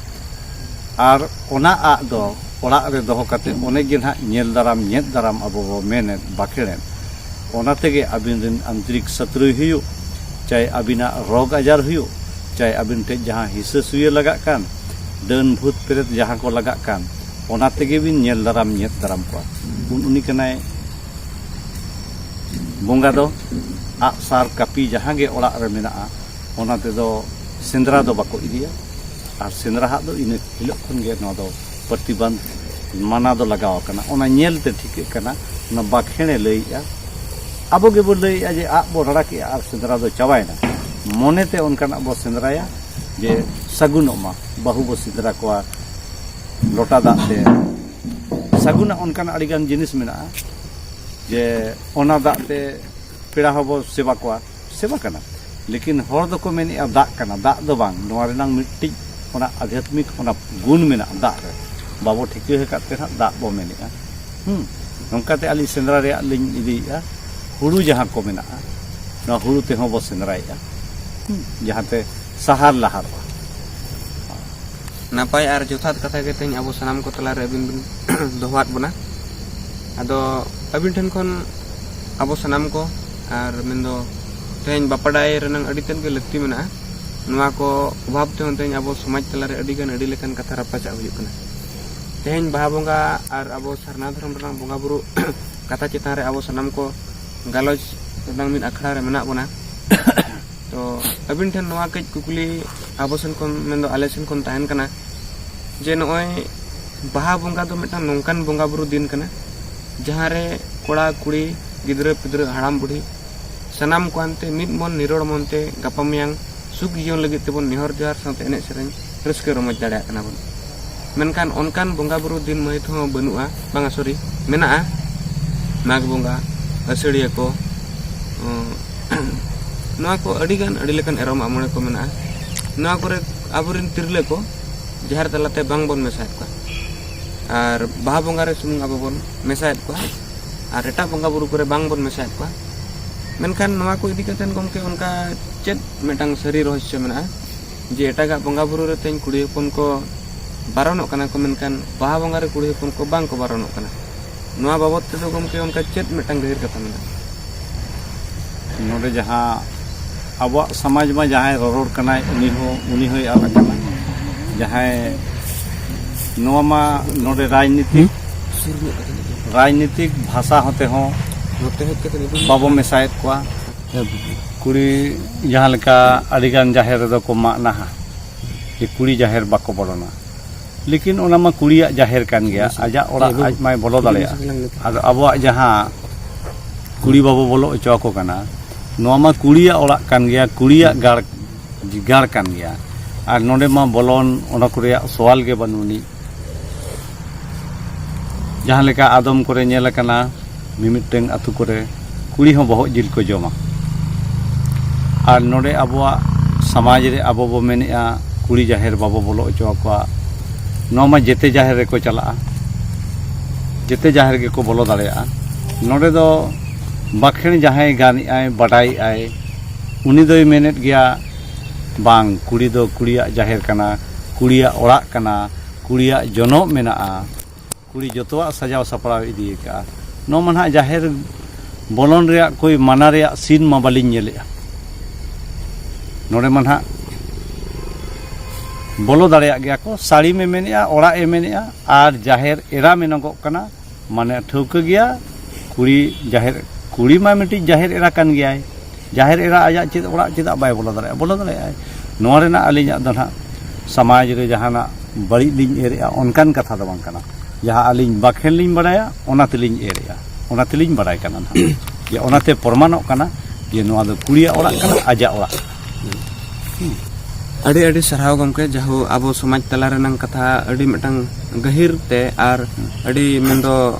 ᱟᱨ ᱚᱱᱟ ᱟᱜ ᱫᱚ ᱚᱲᱟᱜ ᱨᱮ ᱫᱚᱦᱚ ᱠᱟᱛᱮ ᱚᱱᱮ ᱡᱮ ᱱᱟᱦᱟᱜ ᱧᱮᱞ ᱫᱟᱨᱟᱢ, ᱧᱮᱫ ᱫᱟᱨᱟᱢ ᱟᱵᱚ ᱵᱚ ᱢᱮᱱᱮᱫ, ᱵᱟᱠᱷᱮᱲᱮᱫ, ᱚᱱᱟ ᱛᱮᱜᱮ ᱟᱹᱵᱤᱱ ᱨᱮᱱ ᱟᱱᱛᱨᱤᱠ ᱥᱟᱹᱛᱨᱩᱭ ᱦᱩᱭᱩᱜ, ᱪᱟᱭ ᱟᱹᱵᱤᱱᱟᱜ ᱨᱳᱜᱽ ᱟᱡᱟᱨ ᱦᱩᱭᱩᱜ, ᱪᱟᱭ ᱟᱹᱵᱤᱱ ᱴᱷᱮᱱ ᱡᱟᱦᱟᱸ ᱦᱤᱥᱟᱹ ᱥᱩᱭᱟᱹ ᱞᱟᱜᱟᱜ ᱠᱟᱱ, ᱰᱟᱹᱱ ᱵᱷᱩᱛ ᱯᱮᱨᱮᱛ ᱡᱟᱦᱟᱸ ᱠᱚ ᱞᱟᱜᱟᱜ ᱠᱟᱱ, ᱚᱱᱟ ᱛᱮᱜᱮ ᱵᱤᱱ ᱧᱮᱞ ᱫᱟᱨᱟᱢ, ᱧᱮᱫ ᱫᱟᱨᱟᱢ ᱠᱚᱣᱟ᱾ ᱩᱱ ᱩᱱᱤ ᱠᱟᱱᱟᱭ ᱵᱚᱸᱜᱟ ᱫᱚ᱾ ᱟᱜ ᱥᱟᱨ ᱠᱟᱹᱯᱤ ᱡᱟᱦᱟᱸ ᱜᱮ ᱚᱲᱟᱜ ᱨᱮ ᱢᱮᱱᱟᱜᱼᱟ, ᱚᱱᱟ ᱛᱮᱫᱚ ᱥᱮᱸᱫᱽᱨᱟ ᱫᱚ ᱵᱟᱠᱚ ᱤᱫᱤᱭᱟ᱾ ᱟᱨ ᱥᱮᱸᱫᱽᱨᱟ ᱦᱟᱜ ᱫᱚ ᱤᱱᱟᱹ ᱦᱤᱞᱳᱜ ᱠᱷᱚᱱ ᱜᱮ ᱱᱚᱣᱟ ᱫᱚ ᱯᱨᱚᱛᱤᱵᱟᱱᱫᱷ, ᱢᱟᱱᱟ ᱫᱚ ᱞᱟᱜᱟᱣ ᱟᱠᱟᱱᱟ᱾ ᱚᱱᱟ ᱧᱮᱞ ᱛᱮ ᱴᱷᱤᱠᱟᱹᱜ ᱠᱟᱱᱟ, ᱚᱱᱟ ᱵᱟᱠᱷᱮᱬᱮ ᱞᱟᱹᱭᱮᱜᱼᱟ᱾ ᱟᱵᱚ ᱜᱮᱵᱚ ᱞᱟᱹᱭᱮᱜᱼᱟ ᱡᱮ ᱟᱜ ᱵᱚ ᱨᱟᱲᱟ ᱠᱮᱜᱼᱟ ᱟᱨ ᱥᱮᱸᱫᱽᱨᱟ ᱫᱚ ᱪᱟᱵᱟᱭᱮᱱᱟ᱾ ᱢᱚᱱᱮᱛᱮ ᱚᱱᱠᱟᱱᱟᱜ ᱵᱚ ᱥᱮᱸᱫᱽᱨᱟᱭᱟ ᱡᱮ ᱥᱟᱹᱜᱩᱱᱚᱜ ᱢᱟ, ᱵᱟᱹᱦᱩ ᱵᱚ ᱥᱮᱸᱫᱽᱨᱟ ᱠᱚᱣᱟ ᱞᱚᱴᱟ ᱫᱟᱜ ᱛᱮ᱾ ᱥᱟᱹᱜᱩᱱᱟᱜ ᱚᱱᱠᱟᱱᱟᱜ ᱟᱹᱰᱤᱜᱟᱱ ᱡᱤᱱᱤᱥ ᱢᱮᱱᱟᱜᱼᱟ ᱡᱮ ᱚᱱᱟ ᱫᱟᱜ ᱛᱮ ᱯᱮᱲᱟ ᱦᱚᱸᱵᱚ ᱥᱮᱵᱟ ᱠᱚᱣᱟ, ᱥᱮᱵᱟ ᱠᱟᱱᱟ᱾ ᱞᱮᱠᱤᱱ ᱦᱚᱲ ᱫᱚᱠᱚ ᱢᱮᱱᱮᱜᱼᱟ ᱫᱟᱜ ᱠᱟᱱᱟ, ᱫᱟᱜ ᱫᱚ ᱵᱟᱝ᱾ ᱱᱚᱣᱟ ᱨᱮᱱᱟᱝ ᱢᱤᱫᱴᱤᱡ ᱚᱱᱟ ᱟᱫᱷᱭᱟᱛᱢᱤᱠ ᱚᱱᱟ ᱜᱩᱱ ᱢᱮᱱᱟᱜᱼᱟ ᱫᱟᱜ ᱨᱮ, ᱵᱟᱵᱚ ᱴᱷᱤᱠᱟᱹ ᱟᱠᱟᱫ ᱛᱮ ᱱᱟᱦᱟᱜ ᱫᱟᱜ ᱵᱚ ᱢᱮᱱᱮᱜᱼᱟ᱾ ᱦᱩᱸ, ᱱᱚᱝᱠᱟᱛᱮ ᱟᱹᱞᱤᱧ ᱥᱮᱸᱫᱽᱨᱟ ᱨᱮᱭᱟᱜ ᱞᱤᱧ ᱤᱫᱤᱭᱮᱜᱼᱟ᱾ ᱦᱩᱲᱩ ᱡᱟᱦᱟᱸ ᱠᱚ ᱢᱮᱱᱟᱜᱼᱟ, ᱱᱚᱣᱟ ᱦᱩᱲᱩ ᱛᱮᱦᱚᱸ ᱵᱚ ᱥᱮᱸᱫᱽᱨᱟᱭᱮᱜᱼᱟ᱾ ᱦᱩᱸ, ᱡᱟᱦᱟᱸᱛᱮ ᱥᱟᱦᱟᱨ ᱞᱟᱦᱟᱨᱚᱜᱼᱟ᱾ ᱱᱟᱯᱟᱭ ᱟᱨ ᱡᱚᱛᱷᱟᱛ ᱠᱟᱛᱷᱟ ᱜᱮ ᱛᱮᱦᱮᱧ ᱟᱵᱚ ᱥᱟᱱᱟᱢ ᱠᱚ ᱛᱟᱞᱟᱨᱮ ᱟᱹᱵᱤᱱ ᱵᱤᱱ ᱫᱚᱦᱚᱣᱟᱫ ᱵᱚᱱᱟ᱾ ᱟᱫᱚ ᱟᱹᱵᱤᱱ ᱴᱷᱮᱱ ᱠᱷᱚᱱ ᱟᱵᱚ ᱥᱟᱱᱟᱢ ᱠᱚ, ᱟᱨ ᱢᱮᱱᱫᱚ ᱛᱮᱦᱮᱧ ᱵᱟᱯᱟᱰᱟᱭ ᱨᱮᱱᱟᱜ ᱟᱹᱰᱤ ᱛᱮᱫ ᱜᱮ ᱞᱟᱹᱠᱛᱤ ᱢᱮᱱᱟᱜᱼᱟ᱾ ᱱᱚᱣᱟ ᱠᱚ ᱚᱵᱷᱟᱵ ᱛᱮᱦᱚᱸ ᱛᱮᱦᱮᱧ ᱟᱵᱚ ᱥᱚᱢᱟᱡᱽ ᱛᱟᱞᱟᱨᱮ ᱟᱹᱰᱤᱜᱟᱱ ᱟᱹᱰᱤ ᱞᱮᱠᱟᱱ ᱠᱟᱛᱷᱟ ᱨᱟᱯᱟᱪᱟᱜ ᱦᱩᱭᱩᱜ ᱠᱟᱱᱟ᱾ ᱛᱮᱦᱮᱧ ᱵᱟᱦᱟ ᱵᱚᱸᱜᱟ ᱟᱨ ᱟᱵᱚ ᱥᱟᱨᱱᱟ ᱫᱷᱚᱨᱚᱢ ᱨᱮᱱᱟᱜ ᱵᱚᱸᱜᱟ ᱵᱩᱨᱩ ᱠᱟᱛᱷᱟ ᱪᱮᱛᱟᱱ ᱨᱮ ᱟᱵᱚ ᱥᱟᱱᱟᱢ ᱠᱚ ᱜᱟᱞᱚᱪ ᱨᱮᱱᱟᱜ ᱢᱤᱫ ᱟᱠᱷᱲᱟ ᱨᱮ ᱢᱮᱱᱟᱜ ᱵᱚᱱᱟ᱾ ᱛᱚ ᱟᱹᱵᱤᱱ ᱴᱷᱮᱱ ᱱᱚᱣᱟ ᱠᱟᱹᱡ ᱠᱩᱠᱞᱤ ᱟᱵᱚ ᱥᱮᱱ ᱠᱷᱚᱱ, ᱢᱮᱱᱫᱚ ᱟᱞᱮ ᱥᱮᱱ ᱠᱷᱚᱱ ᱛᱟᱦᱮᱱ ᱠᱟᱱᱟ ᱡᱮ ᱱᱚᱜᱼᱚᱭ ᱵᱟᱦᱟ ᱵᱚᱸᱜᱟ ᱫᱚ ᱢᱤᱫᱴᱟᱝ ᱱᱚᱝᱠᱟᱱ ᱵᱚᱸᱜᱟ ᱵᱩᱨᱩ ᱫᱤᱱ ᱠᱟᱱᱟ, ᱡᱟᱦᱟᱸ ᱨᱮ ᱠᱚᱲᱟ ᱠᱩᱲᱤ, ᱜᱤᱫᱽᱨᱟᱹ ᱯᱤᱫᱽᱨᱟᱹ, ᱦᱟᱲᱟᱢ ᱵᱩᱰᱷᱤ ᱥᱟᱱᱟᱢ ᱠᱚ ᱟᱱᱛᱮ ᱢᱤᱫ ᱢᱚᱱ ᱱᱤᱨᱚᱲ ᱢᱚᱱᱛᱮ ᱜᱟᱯᱟ ᱢᱮᱭᱟᱝ ᱥᱩᱠ ᱡᱤᱭᱚᱱ ᱞᱟᱹᱜᱤᱫ ᱛᱮᱵᱚᱱ ᱱᱮᱦᱚᱨ ᱡᱚᱦᱟᱨ ᱥᱟᱶᱛᱮ ᱮᱱᱮᱡ ᱥᱮᱨᱮᱧ ᱨᱟᱹᱥᱠᱟᱹ ᱨᱚᱢᱚᱡᱽ ᱫᱟᱲᱮᱭᱟᱜ ᱠᱟᱱᱟ ᱵᱚᱱ᱾ ᱢᱮᱱᱠᱷᱟᱱ ᱚᱱᱠᱟᱱ ᱵᱚᱸᱜᱟ ᱵᱩᱨᱩ ᱫᱤᱱ ᱢᱟᱹᱦᱤᱛ ᱦᱚᱸ ᱵᱟᱹᱱᱩᱜᱼᱟ, ᱵᱟᱝᱟ, ᱥᱚᱨᱤ, ᱢᱮᱱᱟᱜᱼᱟ᱾ ᱢᱟᱜᱽ ᱵᱚᱸᱜᱟ, ᱟᱹᱥᱟᱹᱲᱤᱭᱟᱹ ᱠᱚ, ᱩᱸ, ᱱᱚᱣᱟ ᱠᱚ ᱟᱹᱰᱤᱜᱟᱱ ᱟᱹᱰᱤ ᱞᱮᱠᱟᱱ ᱮᱨᱚᱜ ᱢᱟᱜ ᱢᱚᱬᱮ ᱠᱚ ᱢᱮᱱᱟᱜᱼᱟ᱾ ᱱᱚᱣᱟ ᱠᱚᱨᱮ ᱟᱵᱚᱨᱮᱱ ᱛᱤᱨᱞᱟᱹ ᱠᱚ ᱡᱟᱦᱮᱨ ᱛᱟᱞᱟᱛᱮ ᱵᱟᱝ ᱵᱚᱱ ᱢᱮᱥᱟᱭᱮᱫ ᱠᱚᱣᱟ, ᱟᱨ ᱵᱟᱦᱟ ᱵᱚᱸᱜᱟ ᱨᱮ ᱥᱩᱢᱩᱝ ᱟᱵᱚ ᱵᱚᱱ ᱢᱮᱥᱟᱭᱮᱫ ᱠᱚᱣᱟ, ᱟᱨ ᱮᱴᱟᱜ ᱵᱚᱸᱜᱟ ᱵᱩᱨᱩ ᱠᱚᱨᱮ ᱵᱟᱝ ᱵᱚᱱ ᱢᱮᱥᱟᱭᱮᱫ ᱠᱚᱣᱟ᱾ ᱢᱮᱱᱠᱷᱟᱱ ᱱᱚᱣᱟ ᱠᱚ ᱤᱫᱤ ᱠᱟᱛᱮᱫ, ᱜᱚᱢᱠᱮ, ᱚᱱᱠᱟ ᱪᱮᱫ ᱢᱤᱫᱴᱟᱝ ᱥᱟᱹᱨᱤ ᱨᱚᱦᱚᱥᱭᱚ ᱢᱮᱱᱟᱜᱼᱟ ᱡᱮ ᱮᱴᱟᱜᱟᱜ ᱵᱚᱸᱜᱟ ᱵᱩᱨᱩ ᱨᱮ ᱛᱮᱦᱮᱧ ᱠᱩᱲᱤ ᱦᱚᱯᱚᱱ ᱠᱚ ᱵᱟᱨᱚᱱᱚᱜ ᱠᱟᱱᱟ ᱠᱚ, ᱢᱮᱱᱠᱷᱟᱱ ᱵᱟᱦᱟ ᱵᱚᱸᱜᱟ ᱨᱮ ᱠᱩᱲᱤ ᱦᱚᱯᱚᱱ ᱠᱚ ᱵᱟᱝ ᱠᱚ ᱵᱟᱨᱚᱱᱚᱜ ᱠᱟᱱᱟ᱾ ᱱᱚᱣᱟ ᱵᱟᱵᱚᱫ ᱛᱮᱫᱚ ᱜᱚᱢᱠᱮ ᱚᱱᱠᱟ ᱪᱮᱫ ᱢᱤᱫᱴᱟᱝ ᱜᱟᱹᱦᱤᱨ ᱠᱟᱛᱷᱟ ᱢᱮᱱᱟᱜᱼᱟ? ᱱᱚᱰᱮ ᱡᱟᱦᱟᱸ ᱟᱵᱚᱣᱟᱜ ᱥᱚᱢᱟᱡᱽ ᱢᱟ ᱡᱟᱦᱟᱸᱭ ᱨᱚᱨᱚᱲ ᱠᱟᱱᱟᱭ ᱩᱱᱤ ᱦᱚᱸ ᱩᱱᱤ ᱦᱚᱸᱭ ᱟᱫ ᱟᱠᱟᱱᱟ᱾ ᱡᱟᱦᱟᱸᱭ ᱱᱚᱣᱟ ᱢᱟ ᱱᱚᱰᱮ ᱨᱟᱡᱽᱱᱤᱛᱤᱠ ᱨᱟᱡᱽᱱᱤᱛᱤᱠ ᱵᱷᱟᱥᱟ ᱦᱚᱛᱮ ᱦᱚᱸ ᱵᱟᱵᱚ ᱢᱮᱥᱟᱭᱮᱫ ᱠᱚᱣᱟ᱾ ᱠᱩᱲᱤ ᱡᱟᱦᱟᱸ ᱞᱮᱠᱟ ᱟᱹᱰᱤᱜᱟᱱ ᱡᱟᱦᱮᱨ ᱨᱮᱫᱚ ᱠᱚ ᱢᱟᱜ ᱱᱟᱦᱟ ᱡᱮ ᱠᱩᱲᱤ ᱡᱟᱦᱮᱨ ᱵᱟᱠᱚ ᱵᱚᱞᱚᱱᱟ, ᱞᱮᱠᱤᱱ ᱚᱱᱟ ᱢᱟ ᱠᱩᱲᱤᱭᱟᱜ ᱡᱟᱦᱮᱨ ᱠᱟᱱ ᱜᱮᱭᱟ, ᱟᱡᱟᱜ ᱚᱲᱟᱜ ᱟᱡ ᱢᱟᱭ ᱵᱚᱞᱚ ᱫᱟᱲᱮᱭᱟᱜᱼᱟ᱾ ᱟᱫᱚ ᱟᱵᱚᱣᱟᱜ ᱡᱟᱦᱟᱸ ᱠᱩᱲᱤ ᱵᱟᱵᱚ ᱵᱚᱞᱚ ᱦᱚᱪᱚ ᱟᱠᱚ ᱠᱟᱱᱟ, ᱱᱚᱣᱟ ᱢᱟ ᱠᱩᱲᱤᱭᱟᱜ ᱚᱲᱟᱜ ᱠᱟᱱ ᱜᱮᱭᱟ, ᱠᱩᱲᱤᱭᱟᱜ ᱜᱟᱲ ᱜᱟᱲ ᱠᱟᱱ ᱜᱮᱭᱟ᱾ ᱟᱨ ᱱᱚᱰᱮ ᱢᱟ ᱵᱚᱞᱚᱱ ᱚᱱᱟ ᱠᱚ ᱨᱮᱭᱟᱜ ᱥᱚᱣᱟᱞ ᱜᱮ ᱵᱟᱹᱱᱩᱜ ᱟᱹᱱᱤᱡ᱾ ᱡᱟᱦᱟᱸ ᱞᱮᱠᱟ ᱟᱫᱚᱢ ᱠᱚᱨᱮ ᱧᱮᱞ ᱟᱠᱟᱱᱟ, ᱢᱤᱢᱤᱫᱴᱟᱹᱝ ᱟᱹᱛᱩ ᱠᱚᱨᱮ ᱠᱩᱲᱤ ᱦᱚᱸ ᱵᱚᱦᱚᱜ ᱡᱤᱞ ᱠᱚ ᱡᱚᱢᱟ᱾ ᱟᱨ ᱱᱚᱰᱮ ᱟᱵᱚᱣᱟᱜ ᱥᱚᱢᱟᱡᱽ ᱨᱮ ᱟᱵᱚ ᱵᱚ ᱢᱮᱱᱮᱫᱼᱟ ᱠᱩᱲᱤ ᱡᱟᱦᱮᱨ ᱵᱟᱵᱚ ᱵᱚᱞᱚ ᱦᱚᱪᱚ ᱟᱠᱚᱣᱟ, ᱱᱚᱣᱟ ᱢᱟ ᱡᱮᱛᱮ ᱡᱟᱦᱮᱨ ᱨᱮᱠᱚ ᱪᱟᱞᱟᱜᱼᱟ, ᱡᱮᱛᱮ ᱡᱟᱦᱮᱨ ᱜᱮᱠᱚ ᱵᱚᱞᱚ ᱫᱟᱲᱮᱭᱟᱜᱼᱟ᱾ ᱱᱚᱰᱮ ᱫᱚ ᱵᱟᱠᱷᱮᱬ ᱡᱟᱦᱟᱸᱭ ᱜᱟᱱᱮᱫᱼᱟᱭ, ᱵᱟᱰᱟᱭᱮᱫᱼᱟᱭ, ᱩᱱᱤ ᱫᱚᱭ ᱢᱮᱱᱮᱫ ᱜᱮᱭᱟ, ᱵᱟᱝ, ᱠᱩᱲᱤ ᱫᱚ ᱠᱩᱲᱤᱭᱟᱜ ᱡᱟᱦᱮᱨ ᱠᱟᱱᱟ, ᱠᱩᱲᱤᱭᱟᱜ ᱚᱲᱟᱜ ᱠᱟᱱᱟ, ᱠᱩᱲᱤᱭᱟᱜ ᱡᱚᱱᱚᱜ ᱢᱮᱱᱟᱜᱼᱟ, ᱠᱩᱲᱤ ᱡᱚᱛᱚᱣᱟᱜ ᱥᱟᱡᱟᱣ ᱥᱟᱯᱲᱟᱣ ᱤᱫᱤ ᱟᱠᱟᱫᱼᱟ᱾ ᱱᱚᱣᱟ ᱢᱟ ᱱᱟᱦᱟᱜ ᱡᱟᱦᱮᱨ ᱵᱚᱞᱚᱱ ᱨᱮᱭᱟᱜ ᱠᱳᱭ ᱢᱟᱱᱟ ᱨᱮᱭᱟᱜ ᱥᱤᱱ ᱢᱟ ᱵᱟᱹᱞᱤᱧ ᱧᱮᱞᱮᱜᱼᱟ᱾ ᱱᱚᱰᱮ ᱢᱟ ᱱᱟᱦᱟᱜ ᱵᱚᱞᱚ ᱫᱟᱲᱮᱭᱟᱜ ᱜᱮᱭᱟ ᱠᱚ, ᱥᱟᱹᱲᱤᱢ ᱮ ᱢᱮᱱᱮᱜᱼᱟ, ᱚᱲᱟᱜ ᱮ ᱢᱮᱱᱮᱜᱼᱟ, ᱟᱨ ᱡᱟᱦᱮᱨ ᱮᱨᱟ ᱢᱮᱱᱚᱜᱚᱜ ᱠᱟᱱᱟ᱾ ᱢᱟᱱᱮ ᱴᱷᱟᱹᱣᱠᱟᱹ ᱜᱮᱭᱟ, ᱠᱩᱲᱤ ᱡᱟᱦᱮᱨ, ᱠᱩᱲᱤ ᱢᱟ ᱢᱤᱫᱴᱤᱡ ᱡᱟᱦᱮᱨ ᱮᱨᱟ ᱠᱟᱱ ᱜᱮᱭᱟᱭ᱾ ᱡᱟᱦᱮᱨ ᱮᱨᱟ ᱟᱡᱟᱜ ᱪᱮᱫ ᱚᱲᱟᱜ ᱪᱮᱫᱟᱜ ᱵᱟᱭ ᱵᱚᱞᱚ ᱫᱟᱲᱮᱭᱟᱜᱼᱟ? ᱵᱚᱞᱚ ᱫᱟᱲᱮᱭᱟᱜᱼᱟᱭ᱾ ᱱᱚᱣᱟ ᱨᱮᱱᱟᱜ ᱟᱹᱞᱤᱧᱟᱜ ᱫᱚ ᱱᱟᱦᱟᱜ ᱥᱚᱢᱟᱡᱽ ᱨᱮ ᱡᱟᱦᱟᱱᱟᱜ ᱵᱟᱹᱲᱤᱡ ᱞᱤᱧ ᱮᱨᱮᱜᱼᱟ ᱚᱱᱠᱟᱱ ᱠᱟᱛᱷᱟ ᱫᱚ ᱵᱟᱝ ᱠᱟᱱᱟ᱾ ᱡᱟᱦᱟᱸ ᱟᱹᱞᱤᱧ ᱵᱟᱠᱷᱮᱬ ᱞᱤᱧ ᱵᱟᱲᱟᱭᱟ ᱚᱱᱟ ᱛᱮᱞᱤᱧ ᱮᱨᱮᱜᱼᱟ, ᱚᱱᱟ ᱛᱮᱞᱤᱧ ᱵᱟᱲᱟᱭ ᱠᱟᱱᱟ ᱱᱟᱦᱟᱜ᱾ ᱡᱮ ᱚᱱᱟᱛᱮ ᱯᱨᱚᱢᱟᱱᱚᱜ ᱠᱟᱱᱟ ᱡᱮ ᱱᱚᱣᱟ ᱫᱚ ᱠᱩᱲᱤᱭᱟᱜ ᱚᱲᱟᱜ ᱠᱟᱱᱟ, ᱟᱡᱟᱜ ᱚᱲᱟᱜ ᱠᱟᱱᱟ᱾ ᱟᱹᱰᱤ ᱟᱹᱰᱤ ᱥᱟᱨᱦᱟᱣ ᱜᱚᱢᱠᱮ, ᱡᱟᱦᱳ ᱟᱵᱚ ᱥᱚᱢᱟᱡᱽ ᱛᱟᱞᱟ ᱨᱮᱱᱟᱝ ᱠᱟᱛᱷᱟ ᱟᱹᱰᱤ ᱢᱤᱫᱴᱟᱝ ᱜᱟᱹᱦᱤᱨ ᱛᱮ ᱟᱨ ᱟᱹᱰᱤ ᱢᱮᱱᱫᱚ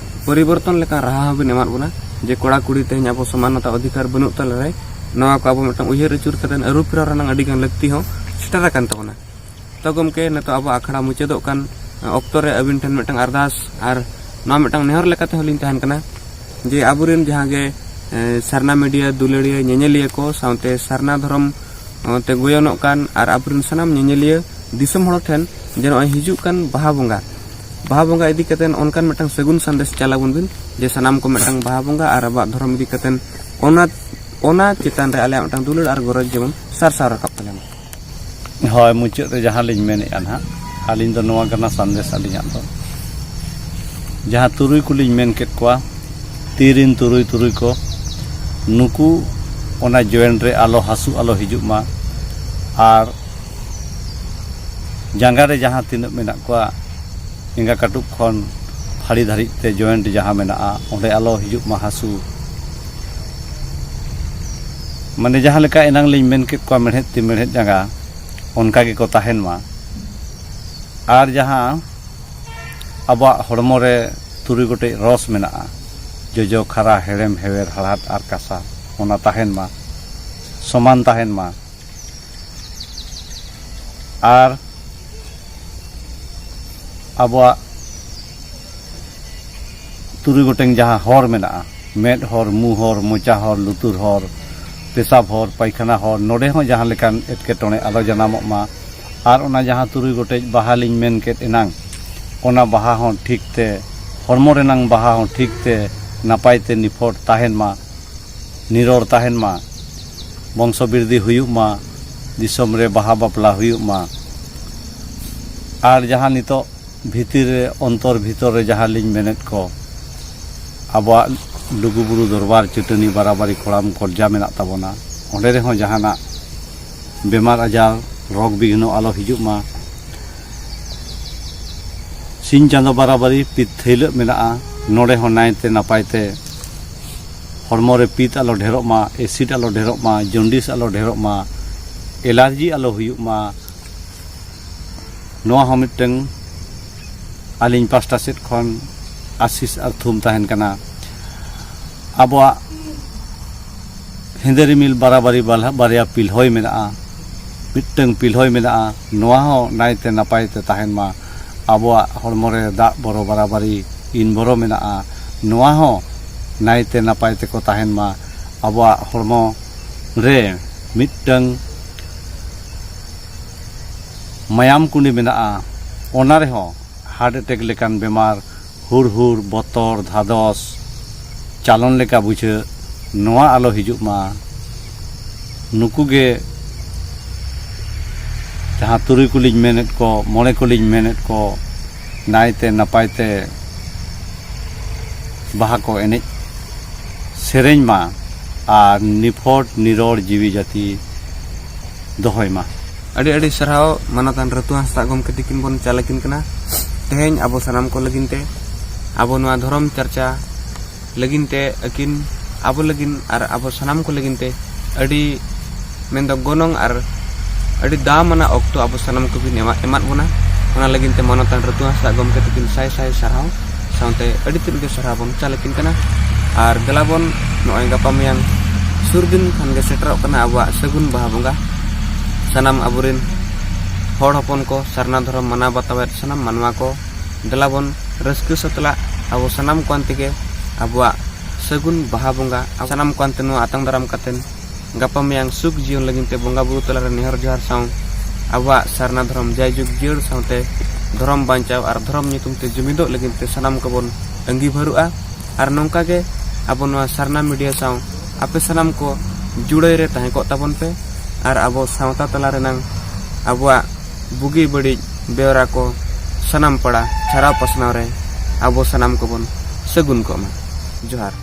ᱯᱚᱨᱤᱵᱚᱨᱛᱚᱱ ᱞᱮᱠᱟᱱ ᱨᱟᱦᱟ ᱦᱚᱸᱵᱤᱱ ᱮᱢᱟᱫ ᱵᱚᱱᱟ, ᱡᱮ ᱠᱚᱲᱟ ᱠᱩᱲᱤ ᱛᱮᱦᱮᱧ ᱟᱵᱚ ᱥᱚᱢᱟᱱᱚᱛᱟ ᱚᱫᱷᱤᱠᱟᱨ ᱵᱟᱹᱱᱩᱜ ᱛᱟᱞᱮ ᱨᱮ ᱱᱚᱣᱟ ᱠᱚ ᱟᱵᱚ ᱢᱤᱫᱴᱟᱝ ᱩᱭᱦᱟᱹᱨ ᱟᱹᱪᱩᱨ ᱠᱟᱛᱮ ᱟᱹᱨᱩ ᱯᱷᱮᱨᱟᱣ ᱨᱮᱱᱟᱝ ᱟᱹᱰᱤ ᱜᱟᱱ ᱞᱟᱹᱠᱛᱤ ᱦᱚᱸ ᱥᱮᱴᱮᱨ ᱟᱠᱟᱱ ᱛᱟᱵᱚᱱᱟ᱾ ᱛᱚ ᱜᱚᱢᱠᱮ, ᱱᱤᱛᱚᱜ ᱟᱵᱚ ᱟᱠᱷᱲᱟ ᱢᱩᱪᱟᱹᱫᱚᱜ ᱠᱟᱱ ᱚᱠᱛᱚ ᱨᱮ ᱟᱹᱵᱤᱱ ᱴᱷᱮᱱ ᱢᱤᱫᱴᱟᱝ ᱟᱨᱫᱟᱥ ᱟᱨ ᱱᱚᱣᱟ ᱢᱤᱫᱴᱟᱝ ᱱᱮᱦᱚᱨ ᱞᱮᱠᱟᱛᱮ ᱦᱚᱸᱞᱤᱧ ᱛᱟᱦᱮᱱ ᱠᱟᱱᱟ ᱡᱮ ᱟᱵᱚᱨᱮᱱ ᱡᱟᱦᱟᱸ ᱜᱮ, ᱮ, ᱥᱟᱨᱱᱟ ᱢᱤᱰᱤᱭᱟ ᱫᱩᱞᱟᱹᱲᱤᱭᱟᱹ ᱧᱮᱧᱮᱞᱤᱭᱟᱹ ᱠᱚ ᱥᱟᱶᱛᱮ ᱥᱟᱨᱱᱟ ᱫᱷᱚᱨᱚᱢ, ᱚ, ᱛᱮ ᱜᱚᱭᱚᱱᱚᱜ ᱠᱟᱱ ᱟᱨ ᱟᱵᱚᱨᱮᱱ ᱥᱟᱱᱟᱢ ᱧᱮᱧᱮᱞᱤᱭᱟᱹ ᱫᱤᱥᱚᱢ ᱦᱚᱲ ᱴᱷᱮᱱ ᱡᱮ ᱱᱚᱜᱼᱚᱭ ᱦᱤᱡᱩᱜ ᱠᱟᱱ ᱵᱟᱦᱟ ᱵᱚᱸᱜᱟ, ᱵᱟᱦᱟ ᱵᱚᱸᱜᱟ ᱤᱫᱤ ᱠᱟᱛᱮ ᱚᱱᱠᱟᱱ ᱢᱤᱫᱴᱟᱝ ᱥᱟᱹᱜᱩᱱ ᱥᱟᱸᱫᱮᱥ ᱪᱟᱞ ᱟᱵᱚᱱ ᱵᱤᱱ, ᱡᱮ ᱥᱟᱱᱟᱢ ᱠᱚ ᱢᱤᱫᱴᱟᱝ ᱵᱟᱦᱟ ᱵᱚᱸᱜᱟ ᱟᱨ ᱟᱵᱚᱣᱟᱜ ᱫᱷᱚᱨᱚᱢ ᱤᱫᱤ ᱠᱟᱛᱮ ᱚᱱᱟ, ᱚᱱᱟ ᱪᱮᱛᱟᱱ ᱨᱮ ᱟᱞᱮᱭᱟᱜ ᱢᱤᱫᱴᱟᱝ ᱫᱩᱞᱟᱹᱲ ᱟᱨ ᱜᱚᱨᱚᱡᱽ ᱡᱮᱢᱚᱱ ᱥᱟᱨᱥᱟᱣ ᱨᱟᱠᱟᱵ ᱛᱟᱞᱮ ᱢᱟ᱾ ᱦᱳᱭ, ᱢᱩᱪᱟᱹᱫ ᱨᱮ ᱡᱟᱦᱟᱸ ᱞᱤᱧ ᱢᱮᱱᱮᱫᱼᱟ ᱱᱟᱦᱟᱜ, ᱟᱹᱞᱤᱧ ᱫᱚ ᱱᱚᱣᱟ ᱠᱟᱱᱟ ᱥᱟᱸᱫᱮᱥ ᱟᱹᱞᱤᱧᱟᱜ ᱫᱚ, ᱡᱟᱦᱟᱸ ᱛᱩᱨᱩᱭ ᱠᱚᱞᱤᱧ ᱢᱮᱱ ᱠᱮᱫ ᱠᱚᱣᱟ, ᱛᱤ ᱨᱤᱱ ᱛᱩᱨᱩᱭ ᱛᱩᱨᱩᱭ ᱠᱚ, ᱱᱩᱠᱩ ᱚᱱᱟ ᱡᱚᱭᱮᱱᱴ ᱨᱮ ᱟᱞᱚ ᱦᱟᱹᱥᱩ ᱟᱞᱚ ᱦᱤᱡᱩᱜ ᱢᱟ᱾ ᱟᱨ ᱡᱟᱸᱜᱟ ᱨᱮ ᱡᱟᱦᱟᱸ ᱛᱤᱱᱟᱹᱜ ᱢᱮᱱᱟᱜ ᱠᱚᱣᱟ, ᱮᱸᱜᱟ ᱠᱟᱹᱴᱩᱵ ᱠᱷᱚᱱ ᱯᱷᱟᱹᱲᱤ ᱫᱷᱟᱹᱨᱤᱡ ᱛᱮ ᱡᱚᱭᱮᱱᱴ ᱡᱟᱦᱟᱸ ᱢᱮᱱᱟᱜᱼᱟ, ᱚᱸᱰᱮ ᱟᱞᱚ ᱦᱤᱡᱩᱜ ᱢᱟ ᱦᱟᱹᱥᱩ᱾ ᱢᱟᱱᱮ ᱡᱟᱦᱟᱸ ᱞᱮᱠᱟ ᱮᱱᱟᱝ ᱞᱤᱧ ᱢᱮᱱ ᱠᱮᱫ ᱠᱚᱣᱟ, ᱢᱮᱲᱦᱮᱫ ᱛᱤ ᱢᱮᱲᱦᱮᱫ ᱡᱟᱸᱜᱟ ᱚᱱᱠᱟ ᱜᱮᱠᱚ ᱛᱟᱦᱮᱱ ᱢᱟ᱾ ᱟᱨ ᱡᱟᱦᱟᱸ ᱟᱵᱚᱣᱟᱜ ᱦᱚᱲᱢᱚ ᱨᱮ ᱛᱩᱨᱩᱭ ᱜᱚᱴᱮᱡ ᱨᱚᱥ ᱢᱮᱱᱟᱜᱼᱟ, ᱡᱚᱡᱚ, ᱠᱷᱟᱨᱟ, ᱦᱮᱲᱮᱢ, ᱦᱮᱣᱮᱨ, ᱦᱟᱲᱦᱟᱫ ᱟᱨ ᱠᱟᱥᱟ, ᱚᱱᱟ ᱛᱟᱦᱮᱱ ᱢᱟ, ᱥᱚᱢᱟᱱ ᱛᱟᱦᱮᱱ ᱢᱟ᱾ ᱟᱨ ᱟᱵᱚᱣᱟᱜ ᱛᱩᱨᱩᱭ ᱜᱚᱴᱮᱱ ᱡᱟᱦᱟᱸ ᱦᱚᱨ ᱢᱮᱱᱟᱜᱼᱟ, ᱢᱮᱫ ᱦᱚᱨ, ᱢᱩ ᱦᱚᱨ, ᱢᱚᱪᱟ ᱦᱚᱨ, ᱞᱩᱛᱩᱨ ᱦᱚᱨ, ᱯᱮᱥᱟᱵ ᱦᱚᱨ, ᱯᱟᱭᱠᱷᱟᱱᱟ ᱦᱚᱨ, ᱱᱚᱰᱮ ᱦᱚᱸ ᱡᱟᱦᱟᱸ ᱞᱮᱠᱟᱱ ᱮᱴᱠᱮᱴᱚᱬᱮ ᱟᱞᱚ ᱡᱟᱱᱟᱢᱚᱜ ᱢᱟ᱾ ᱟᱨ ᱚᱱᱟ ᱡᱟᱦᱟᱸ ᱛᱩᱨᱩᱭ ᱜᱚᱴᱮᱡ ᱵᱟᱦᱟ ᱞᱤᱧ ᱢᱮᱱ ᱠᱮᱫ ᱮᱱᱟᱝ, ᱚᱱᱟ ᱵᱟᱦᱟ ᱦᱚᱸ ᱴᱷᱤᱠ ᱛᱮ, ᱦᱚᱲᱢᱚ ᱨᱮᱱᱟᱝ ᱵᱟᱦᱟ ᱦᱚᱸ ᱴᱷᱤᱠ ᱛᱮ, ᱱᱟᱯᱟᱭ ᱛᱮ ᱱᱤᱯᱷᱚᱴ ᱛᱟᱦᱮᱱ ᱢᱟ, ᱱᱤᱨᱚᱲ ᱛᱟᱦᱮᱱ ᱢᱟ, ᱵᱚᱝᱥᱚ ᱵᱤᱨᱫᱷᱤ ᱦᱩᱭᱩᱜ ᱢᱟ, ᱫᱤᱥᱚᱢ ᱨᱮ ᱵᱟᱦᱟ ᱵᱟᱯᱞᱟ ᱦᱩᱭᱩᱜ ᱢᱟ᱾ ᱟᱨ ᱡᱟᱦᱟᱸ ᱱᱤᱛᱚᱜ ᱵᱷᱤᱛᱤᱨ ᱨᱮ, ᱚᱱᱛᱚᱨ ᱵᱷᱤᱛᱚᱨ ᱨᱮ ᱡᱟᱦᱟᱸ ᱞᱤᱧ ᱢᱮᱱᱮᱫ ᱠᱚ, ᱟᱵᱚᱣᱟᱜ ᱞᱩᱜᱩᱵᱩᱨᱩ ᱫᱚᱨᱵᱟᱨ ᱪᱟᱹᱴᱟᱹᱱᱤ ᱵᱟᱨᱟᱵᱟᱨᱤ ᱠᱚᱲᱟᱢ ᱠᱚᱨᱡᱟ ᱢᱮᱱᱟᱜ ᱛᱟᱵᱚᱱᱟ, ᱚᱸᱰᱮ ᱨᱮᱦᱚᱸ ᱡᱟᱦᱟᱱᱟᱜ ᱵᱮᱢᱟᱨ ᱟᱡᱟᱨ, ᱨᱳᱜᱽ ᱵᱤᱜᱷᱱᱚ ᱟᱞᱚ ᱦᱤᱡᱩᱜ ᱢᱟ᱾ ᱥᱤᱧ ᱪᱟᱸᱫᱚ ᱵᱟᱨᱟᱵᱟᱨᱤ ᱯᱤᱛ ᱛᱷᱟᱹᱭᱞᱟᱹᱜ ᱢᱮᱱᱟᱜᱼᱟ, ᱱᱚᱰᱮ ᱦᱚᱸ ᱱᱟᱭᱛᱮ ᱱᱟᱯᱟᱭ ᱛᱮ ᱦᱚᱲᱢᱚ ᱨᱮ ᱯᱤᱛ ᱟᱞᱚ ᱰᱷᱮᱨᱚᱜ ᱢᱟ, ᱮᱥᱤᱰ ᱟᱞᱚ ᱰᱷᱮᱨᱚᱜ ᱢᱟ, ᱡᱚᱱᱰᱤᱥ ᱟᱞᱚ ᱰᱷᱮᱨᱚᱜ ᱢᱟ, ᱮᱞᱟᱨᱡᱤ ᱟᱞᱚ ᱦᱩᱭᱩᱜ ᱢᱟ᱾ ᱱᱚᱣᱟ ᱦᱚᱸ ᱢᱤᱫᱴᱟᱝ ᱟᱹᱞᱤᱧ ᱯᱟᱥᱴᱟ ᱥᱮᱫ ᱠᱷᱚᱱ ᱟᱥᱤᱥ ᱟᱨ ᱛᱷᱩᱢ ᱛᱟᱦᱮᱱ ᱠᱟᱱᱟ᱾ ᱟᱵᱚᱣᱟᱜ ᱦᱮᱸᱫᱮ ᱨᱤᱢᱤᱞ ᱵᱟᱨᱟᱵᱟᱨᱤ ᱵᱟᱞᱦᱟ-, ᱵᱟᱨᱭᱟ ᱯᱤᱞᱦᱚᱭ ᱢᱮᱱᱟᱜᱼᱟ, ᱢᱤᱫᱴᱟᱝ ᱯᱤᱞᱦᱚᱭ ᱢᱮᱱᱟᱜᱼᱟ, ᱱᱚᱣᱟ ᱦᱚᱸ ᱱᱟᱭᱛᱮ ᱱᱟᱯᱟᱭ ᱛᱮ ᱛᱟᱦᱮᱱ ᱢᱟ᱾ ᱟᱵᱚᱣᱟᱜ ᱦᱚᱲᱢᱚ ᱨᱮ ᱫᱟᱜ ᱵᱚᱨᱚ ᱵᱟᱨᱟᱵᱟᱨᱤ ᱤᱱ ᱵᱚᱨᱚ ᱢᱮᱱᱟᱜᱼᱟ, ᱱᱚᱣᱟ ᱦᱚᱸ ᱱᱟᱭᱛᱮ ᱱᱟᱯᱟᱭ ᱛᱮᱠᱚ ᱛᱟᱦᱮᱱ ᱢᱟ᱾ ᱟᱵᱚᱣᱟᱜ ᱦᱚᱲᱢᱚ ᱨᱮ ᱢᱤᱫᱴᱟᱝ ᱢᱟᱭᱟᱢ ᱠᱩᱸᱰᱤ ᱢᱮᱱᱟᱜᱼᱟ, ᱚᱱᱟ ᱨᱮᱦᱚᱸ ᱦᱟᱨᱴ ᱮᱴᱮᱠ ᱞᱮᱠᱟᱱ ᱵᱮᱢᱟᱨ, ᱦᱩᱲᱦᱩᱲ, ᱵᱚᱛᱚᱨ, ᱫᱷᱟᱫᱚᱥ, ᱪᱟᱞᱚᱱ ᱞᱮᱠᱟ ᱵᱩᱡᱷᱟᱹᱜ, ᱱᱚᱣᱟ ᱟᱞᱚ ᱦᱤᱡᱩᱜ ᱢᱟ᱾ ᱱᱩᱠᱩ ᱜᱮ ᱡᱟᱦᱟᱸ ᱛᱩᱨᱩᱭ ᱠᱚᱞᱤᱧ ᱢᱮᱱᱮᱫ ᱠᱚ, ᱢᱚᱬᱮ ᱠᱚᱞᱤᱧ ᱢᱮᱱᱮᱫ ᱠᱚ, ᱱᱟᱭᱛᱮ ᱱᱟᱯᱟᱭ ᱛᱮ ᱵᱟᱦᱟ ᱠᱚ ᱮᱱᱮᱡ ᱥᱮᱨᱮᱧ ᱢᱟ ᱟᱨ ᱱᱤᱯᱷᱚᱴ ᱱᱤᱨᱚᱲ ᱡᱤᱣᱤ ᱡᱟᱹᱛᱤ ᱫᱚᱦᱚᱭ ᱢᱟ᱾ ᱟᱹᱰᱤ ᱟᱹᱰᱤ ᱥᱟᱨᱦᱟᱣ ᱢᱟᱱᱚᱛᱟᱱ ᱨᱟᱹᱛᱩ ᱦᱟᱸᱥᱫᱟ ᱜᱚᱢᱠᱮ ᱛᱤᱠᱤᱱ ᱵᱚᱱ ᱪᱟᱞ ᱟᱹᱠᱤᱱ ᱠᱟᱱᱟ᱾ ᱛᱮᱦᱮᱧ ᱟᱵᱚ ᱥᱟᱱᱟᱢ ᱠᱚ ᱞᱟᱹᱜᱤᱫ ᱛᱮ, ᱟᱵᱚ ᱱᱚᱣᱟ ᱫᱷᱚᱨᱚᱢ ᱪᱟᱨᱪᱟ ᱞᱟᱹᱜᱤᱫ ᱛᱮ ᱟᱹᱠᱤᱱ ᱟᱵᱚ ᱞᱟᱹᱜᱤᱫ ᱟᱨ ᱟᱵᱚ ᱥᱟᱱᱟᱢ ᱠᱚ ᱞᱟᱹᱜᱤᱫ ᱛᱮ ᱟᱹᱰᱤ ᱢᱮᱱᱫᱚ ᱜᱚᱱᱚᱝ ᱟᱨ ᱟᱹᱰᱤ ᱫᱟᱢ ᱟᱱᱟᱜ ᱚᱠᱛᱚ ᱟᱵᱚ ᱥᱟᱱᱟᱢ ᱠᱚᱵᱤᱱ ᱮᱢᱟ-, ᱮᱢᱟᱫ ᱵᱚᱱᱟ᱾ ᱚᱱᱟ ᱞᱟᱹᱜᱤᱫ ᱛᱮ ᱢᱟᱱᱚᱛᱟᱱ ᱨᱟᱹᱛᱩ ᱦᱟᱸᱥᱫᱟ ᱜᱚᱢᱠᱮ ᱛᱟᱹᱠᱤᱱ ᱥᱟᱭ ᱥᱟᱭ ᱥᱟᱨᱦᱟᱣ, ᱥᱟᱶᱛᱮ ᱟᱹᱰᱤ ᱛᱮᱫ ᱜᱮ ᱥᱟᱨᱦᱟᱣ ᱵᱚᱱ ᱪᱟᱞ ᱟᱹᱠᱤᱱ ᱠᱟᱱᱟ᱾ ᱟᱨ ᱫᱮᱞᱟ ᱵᱚᱱ ᱱᱚᱜᱼᱚᱭ ᱜᱟᱯᱟ ᱢᱮᱭᱟᱝ ᱥᱩᱨ ᱫᱤᱱ ᱠᱷᱟᱱ ᱜᱮ ᱥᱮᱴᱮᱨᱚᱜ ᱠᱟᱱᱟ ᱟᱵᱚᱣᱟᱜ ᱥᱟᱹᱜᱩᱱ ᱵᱟᱦᱟ ᱵᱚᱸᱜᱟ᱾ ᱥᱟᱱᱟᱢ ᱟᱵᱚᱨᱮᱱ ᱦᱚᱲ ᱦᱚᱯᱚᱱ ᱠᱚ, ᱥᱟᱨᱱᱟ ᱫᱷᱚᱨᱚᱢ ᱢᱟᱱᱟᱣ ᱵᱟᱛᱟᱣᱮᱫ ᱥᱟᱱᱟᱢ ᱢᱟᱱᱣᱟ ᱠᱚ, ᱫᱮᱞᱟ ᱵᱚᱱ ᱨᱟᱹᱥᱠᱟᱹ ᱥᱟᱛᱞᱟᱜ ᱟᱵᱚ ᱥᱟᱱᱟᱢ ᱠᱚ ᱟᱱᱛᱮ ᱜᱮ ᱟᱵᱚᱣᱟᱜ ᱥᱟᱹᱜᱩᱱ ᱵᱟᱦᱟ ᱵᱚᱸᱜᱟ᱾ ᱟᱵᱚ ᱥᱟᱱᱟᱢ ᱠᱚ ᱟᱱᱛᱮ ᱱᱚᱣᱟ ᱟᱛᱟᱝ ᱫᱟᱨᱟᱢ ᱠᱟᱛᱮᱱ ᱜᱟᱯᱟ ᱢᱮᱭᱟᱝ ᱥᱩᱠ ᱡᱤᱭᱚᱱ ᱞᱟᱹᱜᱤᱫ ᱛᱮ ᱵᱚᱸᱜᱟ ᱵᱩᱨᱩ ᱛᱟᱞᱟᱨᱮ ᱱᱮᱦᱚᱨ ᱡᱚᱦᱟᱨ ᱥᱟᱶ ᱟᱵᱚᱣᱟᱜ ᱥᱟᱨᱱᱟ ᱫᱷᱚᱨᱚᱢ ᱡᱟᱭᱡᱩᱜᱽ ᱡᱤᱭᱟᱹᱲ ᱥᱟᱶᱛᱮ ᱫᱷᱚᱨᱚᱢ ᱵᱟᱧᱪᱟᱣ ᱟᱨ ᱫᱷᱚᱨᱚᱢ ᱧᱩᱛᱩᱢ ᱛᱮ ᱡᱩᱢᱤᱫᱚᱜ ᱞᱟᱹᱜᱤᱫ ᱛᱮ ᱥᱟᱱᱟᱢ ᱠᱚᱵᱚᱱ ᱟᱹᱝᱜᱤᱵᱷᱟᱹᱨᱩᱜᱼᱟ᱾ ᱟᱨ ᱱᱚᱝᱠᱟ ᱜᱮ ᱟᱵᱚ ᱱᱚᱣᱟ ᱥᱟᱨᱱᱟ ᱢᱤᱰᱤᱭᱟ ᱥᱟᱶ ᱟᱯᱮ ᱥᱟᱱᱟᱢ ᱠᱚ ᱡᱩᱲᱟᱹᱭ ᱨᱮ ᱛᱟᱦᱮᱸ ᱠᱚᱜ ᱛᱟᱵᱚᱱ ᱯᱮ᱾ ᱟᱨ ᱟᱵᱚ ᱥᱟᱶᱛᱟ ᱛᱟᱞᱟ ᱨᱮᱱᱟᱝ ᱟᱵᱚᱣᱟᱜ ᱵᱩᱜᱤ ᱵᱟᱹᱲᱤᱡ ᱵᱮᱣᱨᱟ ᱠᱚ ᱥᱟᱱᱟᱢ ᱯᱟᱲᱟ ᱪᱷᱟᱨᱟᱣ ᱯᱟᱥᱱᱟᱣ ᱨᱮ ᱟᱵᱚ ᱥᱟᱱᱟᱢ ᱠᱚᱵᱚᱱ ᱥᱟᱹᱜᱩᱱ ᱠᱚᱜ ᱢᱟ᱾ ᱡᱚᱦᱟᱨ᱾